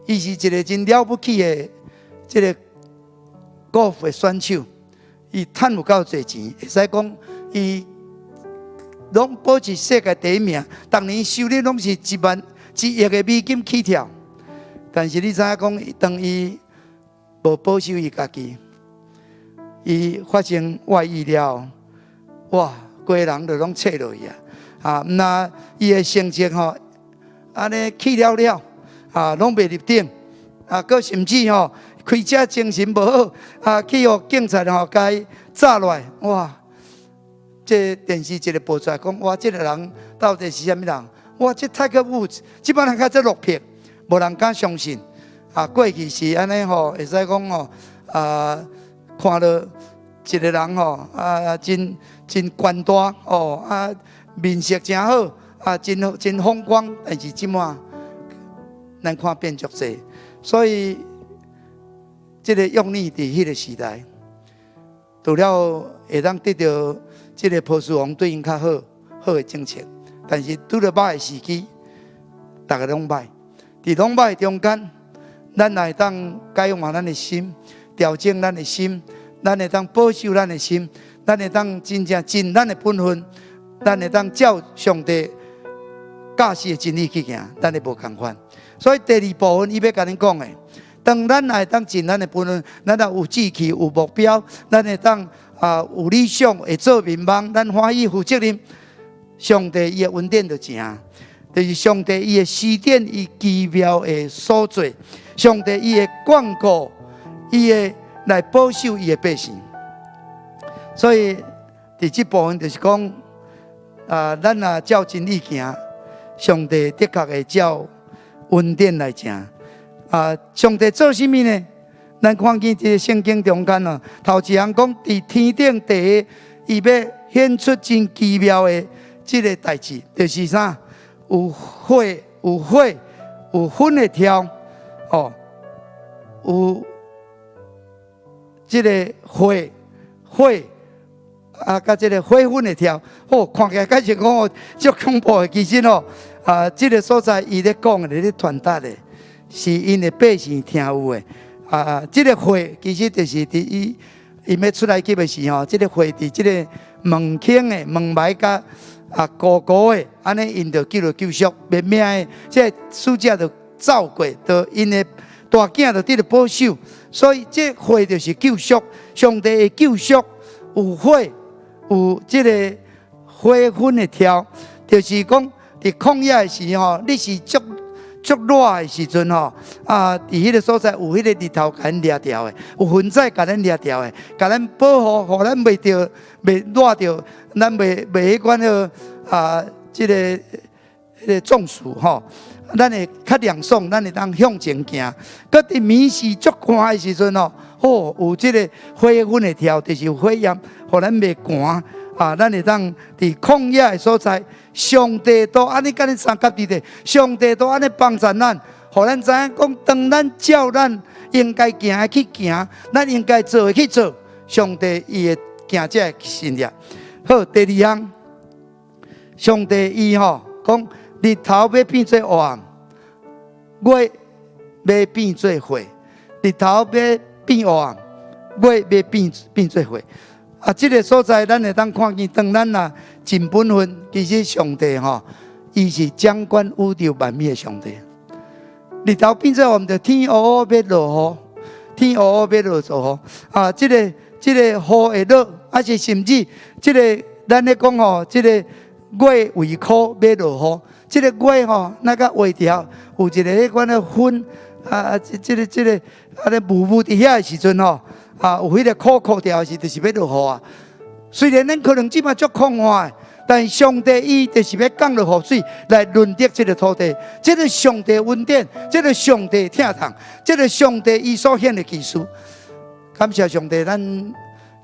伊是一个真了不起的這个 golf 的選手，伊趁有夠濟錢，會使講伊攏保持世界第一名，逐年收入攏是1萬1億的美金起跳。但是你知影講，當伊無保守伊家己，伊發生外遇了，哇，規人就攏切落去啊！啊，毋但伊的成績吼，按呢去了了，啊，攏袂入頂，啊，閣甚至吼開車精神無好，啊，去予警察吼共伊紮落來，哇！這電視一个播出來，講哇，這个人到底是啥物人？哇，這 Tiger Woods，這擺人較這落魄，無人敢相信。啊，過去是按呢吼，會使講吼，啊，看著一个人吼，啊，真真權大哦，啊，面色誠好，啊，真真風光，但是這擺咱看變足濟，所以這个約尼佇彼个時代，除了會當得著這个波斯王對𪜶較好好的政策，但是拄著歹的時機，逐个攏歹，佇攏歹中間，咱會當改換咱的心，調整咱的心，咱會當保守咱的心，咱會當真正盡咱的本分，咱會當照上帝教示的真理去行，咱會無仝款。所以第二部分，伊欲共恁講的，當咱會當盡咱的本分，咱若有志氣、有目標，咱會當啊有理想，會做眠夢，咱歡喜負責任，上帝伊的恩典就成，就是上帝伊會施展伊奇妙的所做。上帝伊會眷顧，伊會來保守伊的百姓。所以，佇這部分就是講，啊，咱若照真理行，上帝的確會照恩典來成。啊，上帝做啥物呢？咱看見這个聖經中間啊，頭一項講佇天頂地下，伊欲顯出真奇妙的這个代誌，就是啥？有火，有火，有雲會柱。哦，有這个火火啊，佮這个火雲會柱，哦，看起來敢是講哦，足恐怖的。其實哦，啊，這个所在伊咧講的，咧傳達的，是𪜶的百姓聽有的。啊，這个火其實就是佇伊𪜶欲出埃及的時吼，這个火佇這个門框的門楣佮啊高高的，按呢𪜶就叫做救贖，袂命的，這个使者就走過，就𪜶的大囝就得著保守，所以這火就是救贖，上帝的救贖有火，有這个火雲會柱，就是講佇曠野的時吼，你是足足熱的時陣吼，啊，佇彼个所在有彼个日頭共咱掠著的，有雲彩共咱掠著的，共咱保護，予咱袂著袂熱著，咱袂袂彼款個啊，這个彼个中暑吼。咱會較涼爽，咱會當向前行。閣佇暝時足寒的時陣哦，哦，有這个火雲會柱，就是有火焰，予咱袂寒。啊，咱會當佇曠野的所在，上帝都按呢佮咱相佮佇咧，上帝都按呢幫助咱，予咱知影講，當咱照咱應該行的去行，咱應該做的去做，上帝伊會行這个神跡。好，第二項，上帝伊吼講。日頭欲變做黑暗，月欲變做血。日頭欲變黑暗，月欲變變做血。啊，這个所在，咱會當看見，當咱若盡本分，其實上帝吼，伊是掌管宇宙萬物的上帝。日頭變做黑暗，就天烏烏欲落雨，天烏烏欲落雨。啊，這个這个雨會落，啊是甚至這个咱咧講吼，這个月為苦欲落雨。這个月吼，那個畫條有一个彼款的雲啊，這這个這个按呢霧霧佇遐的時陣吼，啊，有彼个苦苦條的時，就是欲落雨啊。雖然咱可能這擺足空旱的，但是上帝伊就是欲降落雨水來潤澤這个土地。這个上帝恩典，這个上帝疼痛，這个上帝伊所顯的奇事。感謝上帝，咱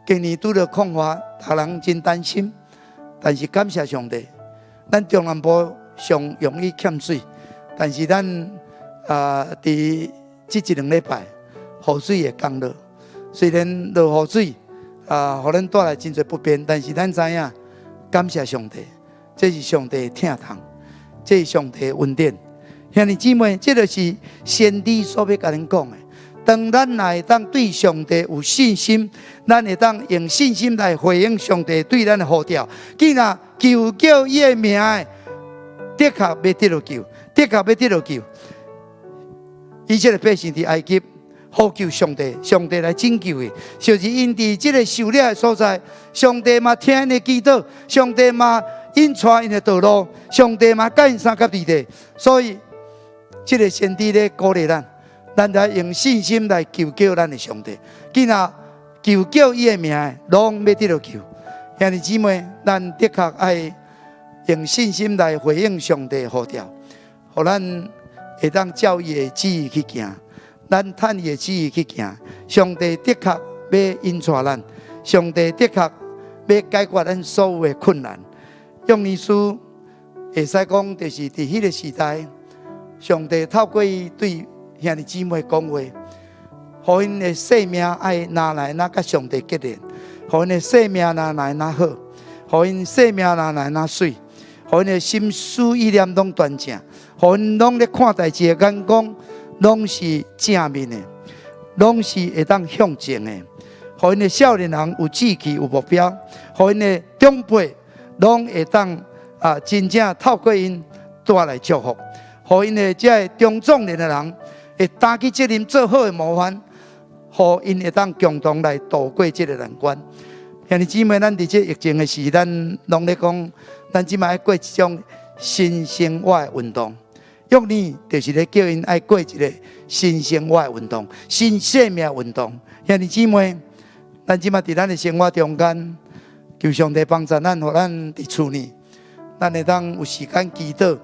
今年拄著空旱，逐人真擔心，但是感謝上帝，咱中南部上容易欠水，但是咱啊，佇這一兩禮拜雨水會降落。雖然落雨水啊，予咱帶來真濟不便，但是咱知影，感謝上帝，這是上帝的疼痛，這是上帝的恩典。兄弟姊妹，這就是先知所欲共恁講的。當咱若會當對上帝有信心，咱會當用信心來回應上帝對咱的呼召。既若求叫伊的名的，的確欲得著救，的確欲得著救。以色列百姓佇埃及呼求上帝，上帝來拯救伊。就是𪜶佇這个受掠的所在，上帝嘛聽𪜶的祈禱，上帝嘛引帶𪜶的道路，上帝嘛佮𪜶相佮佇咧。所以，這个先知咧鼓勵咱，咱來用信心來求叫咱的上帝。既若求叫伊的名，攏欲得著救。兄弟姊妹，咱的確愛用信心來回應上帝呼召，予咱會當照伊的旨意去行，咱趁伊的旨意去行。上帝的確欲引帶咱，上帝的確欲解決咱所有的困難。約尼書會使講，就是佇彼个時代，上帝透過伊對兄弟姊妹講話，予𪜶的生命愛若來若佮上帝結連，予𪜶的生命若來若好，予𪜶生命若來若媠，予𪜶的心思意念攏端正，予𪜶攏咧看代誌的眼光攏是正面的，攏是會當向前的，予𪜶的少年人有志氣有目標，予𪜶的長輩攏會當啊真正透過𪜶帶來祝福，予𪜶的這个中壯年的人會擔起責任做好的模範，予𪜶會當共同來渡過這个難關。兄弟姊妹，咱佇這疫情的時，咱攏咧講，咱這馬愛過一種新生活的運動。約尼就是咧叫𪜶愛過一个新生活的運動、新生命運動。兄弟姊妹，咱這馬佇咱的生活中間，求上帝幫助咱，予咱佇厝裡，咱會當有時間祈禱，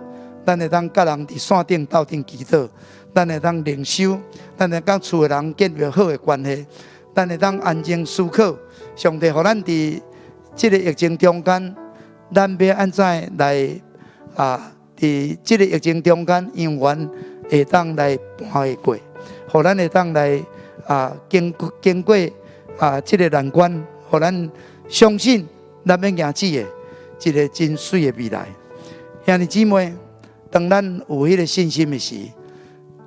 咱會當佮人佇線頂鬥陣祈禱，咱會當靈修，咱會當厝的人建立好的關係，咱會當安靜思考。上帝予咱佇這个疫情中間，咱欲按怎來啊？佇這个疫情中間，永遠會當來盤會過，予咱會當來啊經過啊這个難關，予咱相信咱欲迎接的一个真媠的未來。兄弟姊妹，當咱有彼个信心的時，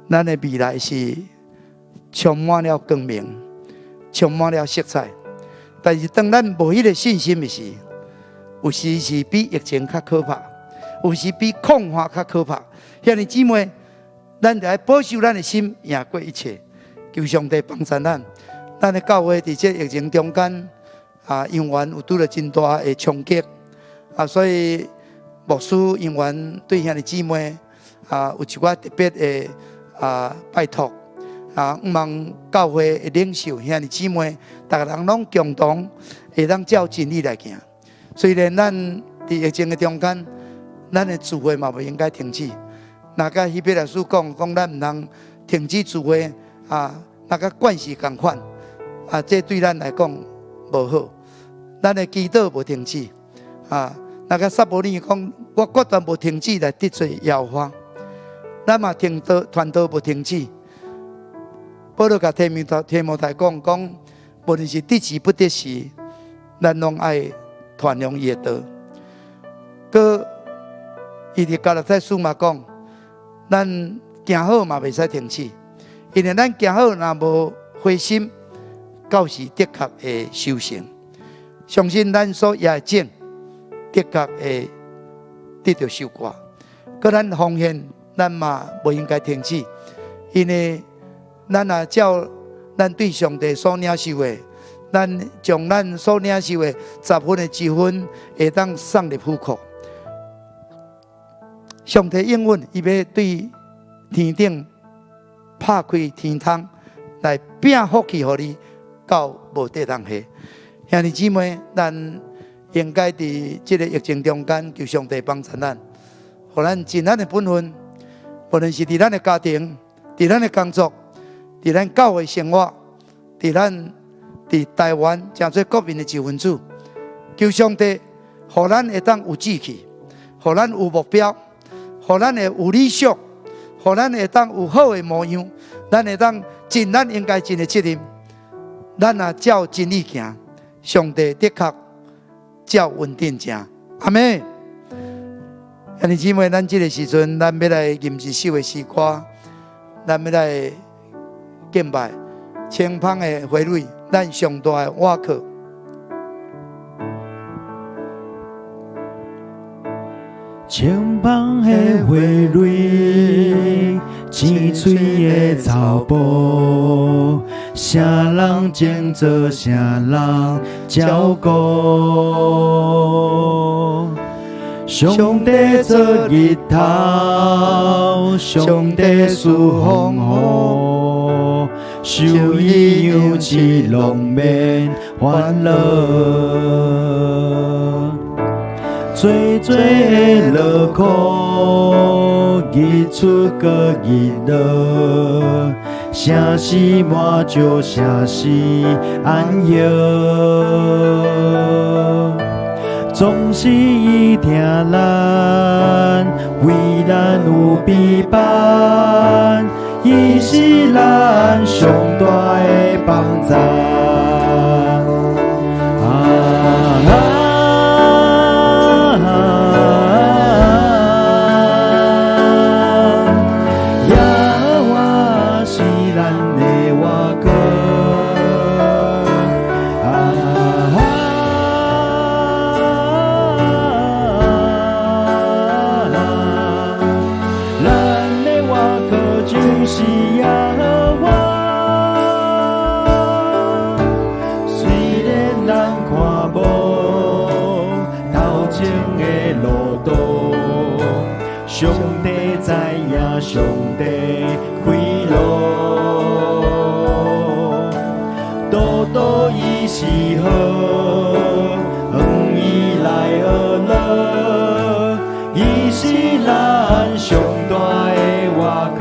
咱的未來是充滿了光明，充滿了色彩。但是當咱無彼个信心的時，有時是比疫情較可怕，有時比恐慌較可怕。兄弟姊妹，咱著愛保守咱的心，贏過一切。求上帝幫助咱。咱的教會佇這疫情中間啊，永遠有拄著真大的衝擊啊，所以牧師永遠對兄弟姊妹啊，有一寡特別的啊拜託啊，向望教會的領袖兄弟姊妹，逐个人攏共同會當照真理來行。雖然咱佇疫情的中間，咱的聚會嘛袂應該停止。若佮希伯來書講，講咱毋通停止聚會啊，若佮慣勢仝款啊，這對咱來講無好。咱的祈禱無停止啊，若佮撒母耳講，我決斷無停止來得罪耶和華。咱嘛聽道傳道無停止。保羅共提摩太講講，無論是得時不得時，咱攏愛傳揚伊的道。閣伊佇加拉太書嘛講，咱行好嘛袂使停止，因為咱行好若無灰心，到時的確會收成。相信咱所掖的種，的確會得著收割。閣咱奉獻，咱嘛袂應該停止，因為咱若照咱對上帝所領受的，咱將咱所領受的十分的一分，會當送入府庫。上帝應允，伊欲對天頂拍開天窗來餅福氣予你，到無地通下。兄弟姊妹，咱應該佇這个疫情中間，求上帝幫助咱，予咱盡咱的本分，無論是佇咱的家庭、佇咱的工作、佇咱教會生活、佇咱佇台灣成做國民的一份子，求上帝，予咱會當有志氣，予咱有目標，予咱會有理想，予咱會當有好的模樣，咱會當盡咱應該盡的責任。咱若照真理行，上帝的確照穩定正。阿們。兄弟姊妹，咱這个時陣，咱欲來吟一首的詩歌，咱欲來敬拜清芳的花蕊，咱上大的倚靠。清芳的花蕊，青翠的草埔，啥人种做啥人照顾。上帝做日頭，上帝賜風雨，受伊養飼攏免煩惱。濟濟的勞苦，日出閣日落，城市滿足，城市安逸，總是伊疼咱，為咱有備辦，伊是咱上大的幫贊。啊啊啊！耶和華是咱的倚靠。啊啊！咱的倚靠就是耶和華，雖然咱看無頭前的路途，上帝知影，上帝開路，道道伊是好，向伊來學樂，伊是咱上大的倚靠。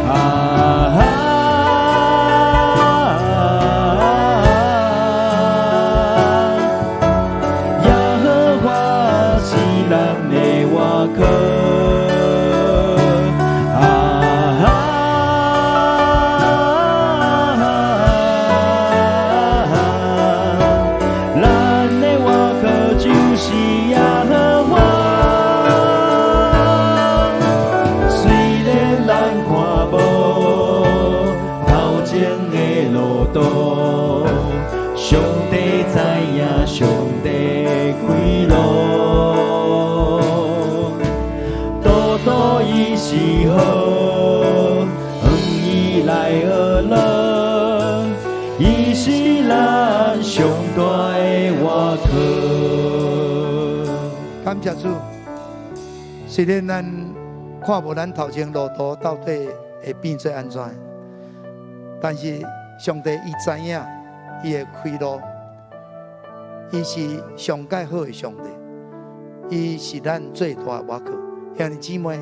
啊啊！耶和華是咱的倚靠。啊啊！咱的倚靠就是耶和華，雖然咱看無頭前的路途，上帝知影，上帝開路，道道伊是好，向伊來學樂，伊是咱上大的倚靠。感謝主，雖然咱看無咱頭前路途到底會變做按怎，但是上帝伊知影，伊會開路，伊是上蓋好的上帝，伊是咱最大的倚靠。兄弟姊妹，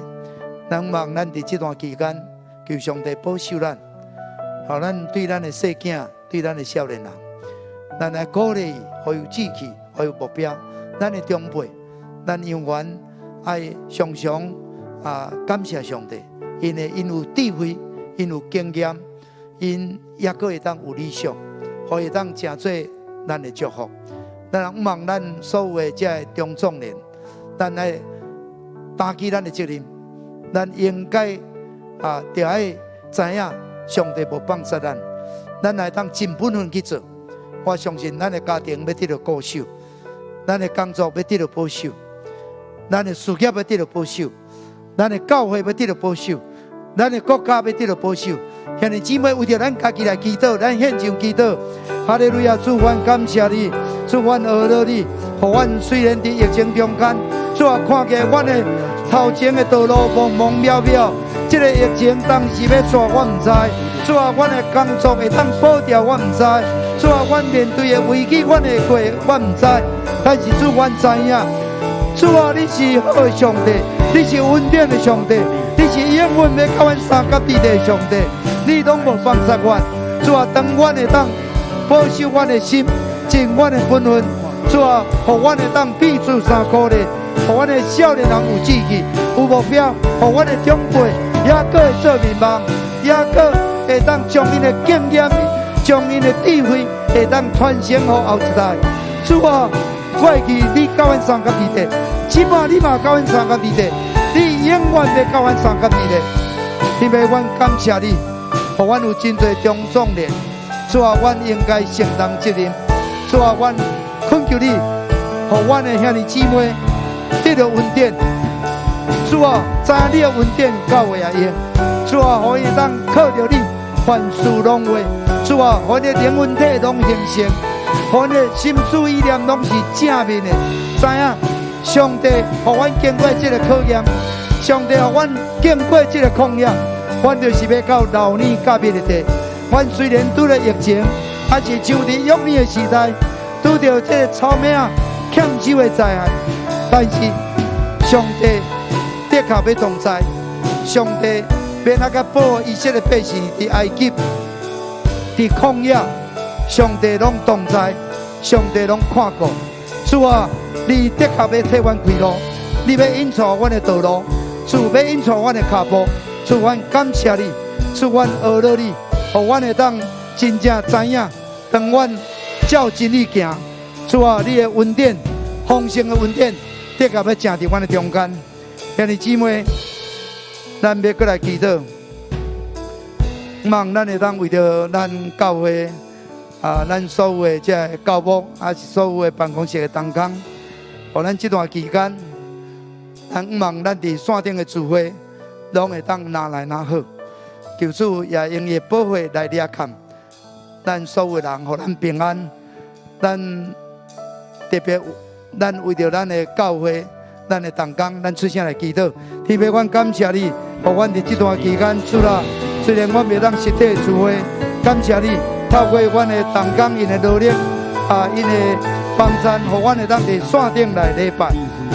咱望咱佇這段期間，求上帝保守咱，予咱對咱的細囝，對咱的少年人，咱來鼓勵伊，予伊有志氣，予伊有目標。咱的長輩，咱永遠愛常常感謝上帝，因為𪜶有智慧，𪜶有經驗，𪜶猶閣會當有理想，予會當成做咱的祝福。咱望咱所有的這个中壯年，咱愛擔起咱的責任，咱應該著愛知影上帝無放殺咱，咱來當盡本分去做。我相信咱的家庭欲得著顧守，咱的工作欲得著保守，咱的事業欲得著保守，咱的教會欲得著保守，咱的國家欲得著保守。兄弟姊妹，為著咱家己來祈禱，咱獻上祈禱。哈利路亞，主，阮感謝你，主，阮阿羅你，予阮雖然佇疫情中間，主啊，看見阮的頭前的道路茫茫渺渺，這个疫情當時欲煞，我毋知。主啊，阮的工作會當保掉，我毋知。主啊，阮面對的危機，阮會過，我毋知。但是主，阮知影，主啊，你是好的上帝，你是恩典的上帝，你是永遠欲佮阮相佮佇的上帝，你攏無放殺阮。主啊，當阮會當保守阮的心，盡阮的本分。主啊，予阮會當彼此相鼓勵，予阮的少年人有志氣、有目標，予阮的長輩猶閣會做面目，猶閣會當將𪜶的經驗、將𪜶的智慧，會當傳承予後一代。主啊，我會記你佮阮相佮佇的，這擺你嘛佮阮相佮佇的，你永遠欲佮阮相佮佇的。因為阮感謝你，予阮有真濟中壯年。主啊，阮應該承擔責任。主啊，阮懇求你，予阮的兄弟姊妹得著恩典。主啊，知影你的恩典夠會用。主啊，予伊會當靠著你，凡事攏會。主啊，予𪜶的靈魂體攏形成，予𪜶的心思意念攏是正面的。知影上帝予阮經過這个考驗，上帝予阮經過這个曠野，阮就是欲到流奶佮蜜的地。阮雖然拄著疫情，抑是像佇約尼的時代，拄著這个草莓仔欠收的災害，但是上帝的確欲同在，上帝欲按怎保護以色列百姓佇埃及、佇曠野，上帝攏同在，上帝攏看顧。主啊，你的確欲替阮開路，你欲引導阮的道路，主欲引導阮的跤步。主，阮感謝你，主，阮阿羅你，予阮會當真正知影，當阮照真理行，主啊，你的恩典，豐盛的恩典，的確欲正佇阮的中間。兄弟姊妹，咱欲閣來祈禱，望咱會當為著咱教會啊，咱所有的這个教牧，抑是所有的辦公室的同工，予咱這段期間，咱望咱佇線頂的聚會，攏會當若來若好，求主也用伊的寶血來掠看咱所有的人，予咱平安。咱特別，咱為著咱的教會、咱的同工，咱出聲來祈禱。天父，阮感謝你，予阮佇這段期間，主啊，雖然阮袂當實體聚會，感謝你透過阮的同工𪜶的努力，啊，𪜶的幫贊，予阮會當佇線頂來禮拜。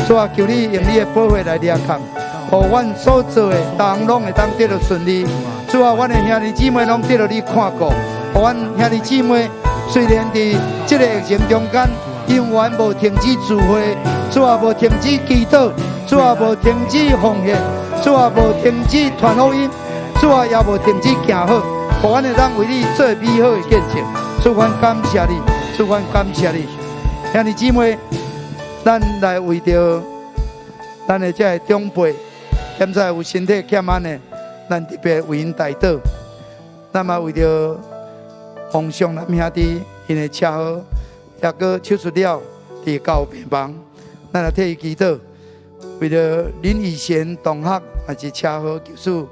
主啊，求你用你的寶血來掠看，予阮所做的，逐項攏會當得著順利。主啊，阮的兄弟姊妹攏得著你看顧。予阮兄弟姊妹雖然佇這个疫情中間，猶原無停止聚會，主啊，無停止祈禱，主啊，無停止奉獻，主啊，無停止傳福音，主啊，也無停止行好，予阮會當為你做美好的見證。主，阮感謝你，主，阮感謝你。兄弟姊妹，咱來為著咱的這个長輩，現在有身體欠安的，咱特別為𪜶代禱。咱嘛為著黃尚南兄弟，𪜶的車禍，抑閣手術了，佇加護病房，咱來替伊祈禱。為著林以賢同學，也是車禍，求主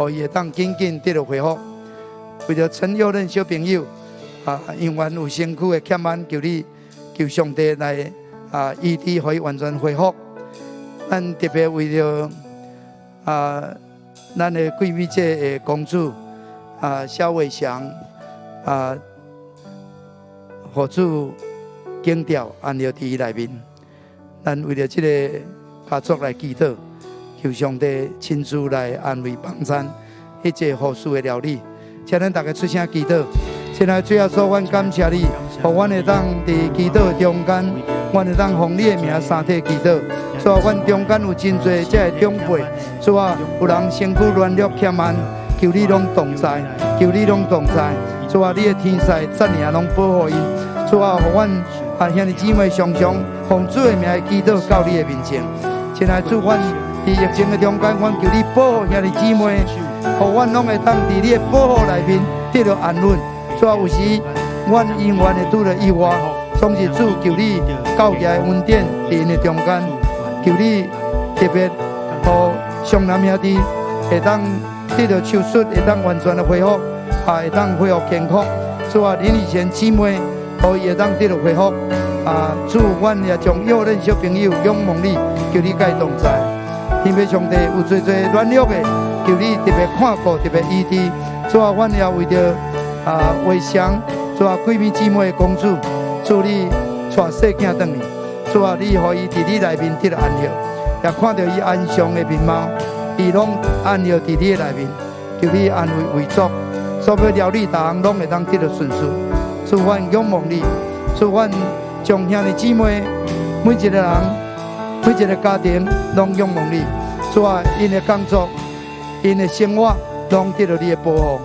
予伊會當緊緊得著恢復。為著陳佑任小朋友，啊，猶原有身軀的欠安，求你求上帝來啊醫治，予伊完全恢復。咱特別為著啊，咱的桂美姐的公主啊，蕭偉祥啊，予主景調安息佇伊內面。咱為著這个家族來祈禱，求上帝親自來安慰幫贊，一切後事的料理。請咱大家出聲祈禱。親愛的主耶穌，阮感謝你，予阮會當佇祈禱的中間，阮會當奉你的名三體祈禱。主啊，阮中間有真濟這个長輩，主啊，有人身軀軟弱欠安，求你攏同在，求你攏同在。主啊，你的天使遮爾攏保護𪜶。主啊，予阮啊兄弟姊妹常常奉主的名祈禱到你的面前。親愛的主，阮佇疫情的中間，阮求你保護兄弟姊妹，予阮攏會當佇你的保護內面得著安穩。主啊，有時阮猶原會拄著意外，總是主求你教義的恩典佇𪜶的中間，求你特別予雙南兄弟會當得著手術，會當完全的恢復，啊，會當恢復健康。主啊，林以前姊妹，予伊會當得著恢復。啊，主，阮也將幼嫩小朋友仰望你，求你佮伊同在。天父上帝有濟濟軟弱的，求你特別看顧，特別醫治。主啊，阮也為著啊偉祥，主啊，閨蜜姊妹的公主，主你帶細囝轉去，主啊，你予伊佇你內面得著安息，也看著伊安詳的面貌，伊攏安息佇你的內面，求你安慰遺族，所有料理逐項攏會當得著順遂。主，阮仰望你，主，阮將兄弟姊妹每一個人、每一個家庭攏仰望你。主啊，𪜶的工作、𪜶的生活攏得著你的保護。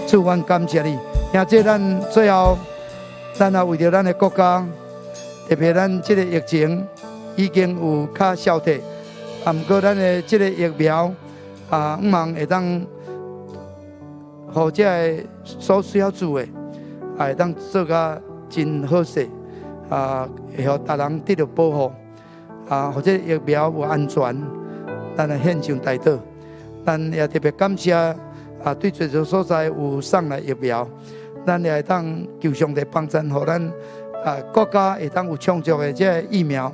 主，阮感謝你。兄弟，咱最後，咱也為著咱的國家，特別咱這个疫情已經有較消退，啊，毋過咱的這个疫苗啊，向望會當予這个所需要做的，啊，會當做甲真好勢，啊，會予逐人得著保護，啊，予這个疫苗有安全，咱來獻上代禱。咱也特別感謝啊，對濟濟所在有送來疫苗，咱也會當求上帝幫贊，予咱啊國家會當有充足的這个疫苗，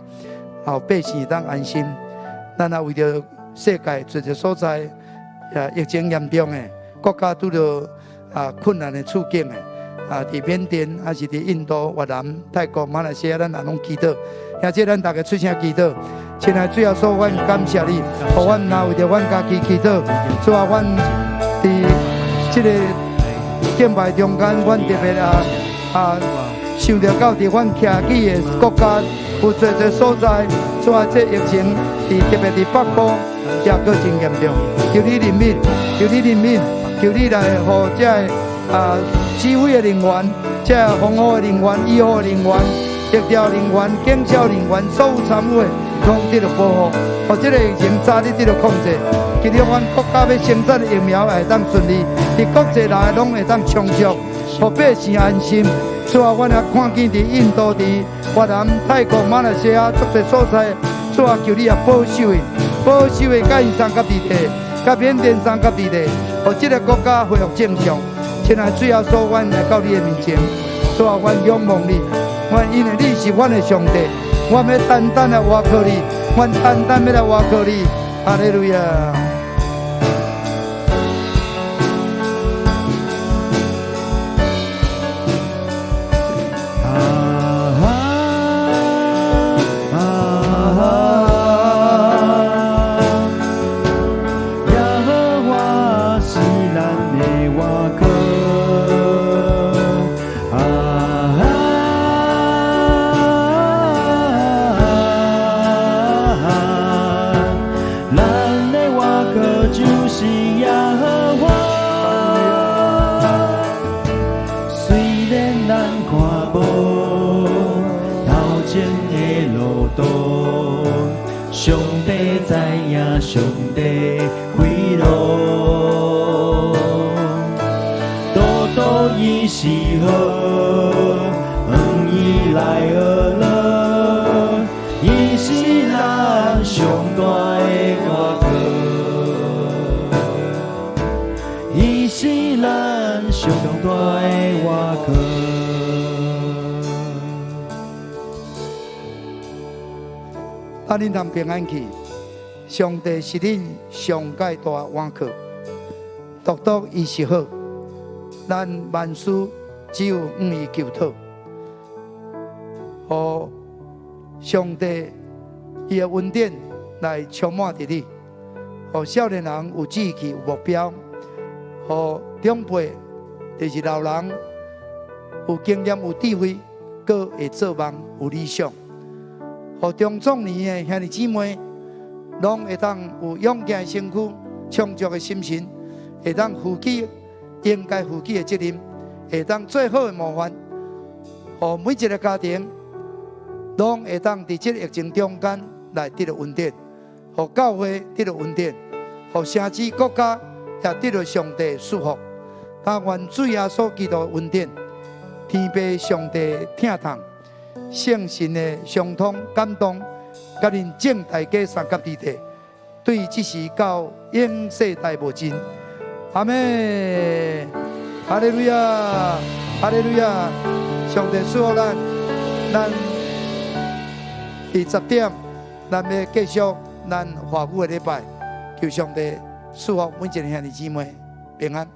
予百姓會當安心。咱也為著世界濟濟所在，疫情嚴重的國家拄著困難的處境的，佇緬甸，抑是佇印度、越南、泰國、馬來西亞，咱也攏祈禱。兄弟，咱逐家出聲祈禱。親愛主耶穌，阮感謝你，予阮若為著阮家己祈禱，主啊，阮佇這个敬拜中間，阮特別想著到佇阮徛起的國家有濟濟所在，主啊，這疫情佇特別佇北部也閣真嚴重，求你憐憫，求你憐憫，求你來予這个指揮的人員，這个防護的人員、醫護的人員、疫調人員、警消人員，所有參與的，攏得著保護，予這个疫情早日得著控制。求你阮國家欲生產的疫苗會當順利，佇國際內攏會當充足，予百姓安心。主啊，阮也看見佇印度、佇越南、泰國、馬來西亞足濟所在，主啊，求你也保守伊，保守伊，佮𪜶相佮佇地，佮緬甸相佮佇地，予這个國家恢復正常。親愛主耶穌，阮來到你的面前，主啊，阮仰望你，阮因為你是阮的上帝，阮欲單單來倚靠你，阮單單欲來倚靠你，哈利路亞。耶和華是咱的倚靠，咱的倚靠就是耶和華。雖然咱看無頭前的路途，上帝知影，上帝開路，多多伊是好，向伊來學樂，伊是咱上大的倚靠，伊是咱上大的倚靠。咱恁通平安去，上帝是恁上蓋大倚靠，獨獨伊是好，咱萬事只有向伊求討，予上帝伊的恩典來充滿佇你，予少年人有志氣有目標，予長輩就是老人有經驗有智慧，閣會做夢有理想。予中壯年的兄弟姊妹，攏會當有勇健的身軀、充足的心神，會當負起應該負起的責任，會當做好的模範。予每一个家庭，攏會當佇這个疫情中間來得著恩典，予教會得著恩典，予城市國家也得著上帝祝福。但願主耶穌基督的恩典，天父上帝疼痛，聖神的相通感動，佮恁眾大家相佮佇底，對這時到永世代無盡。阿們，哈利路亞，哈利路亞，上帝祝福咱，咱佇10點，咱欲繼續咱華語的禮拜，求上帝祝福每一个兄弟姊妹平安。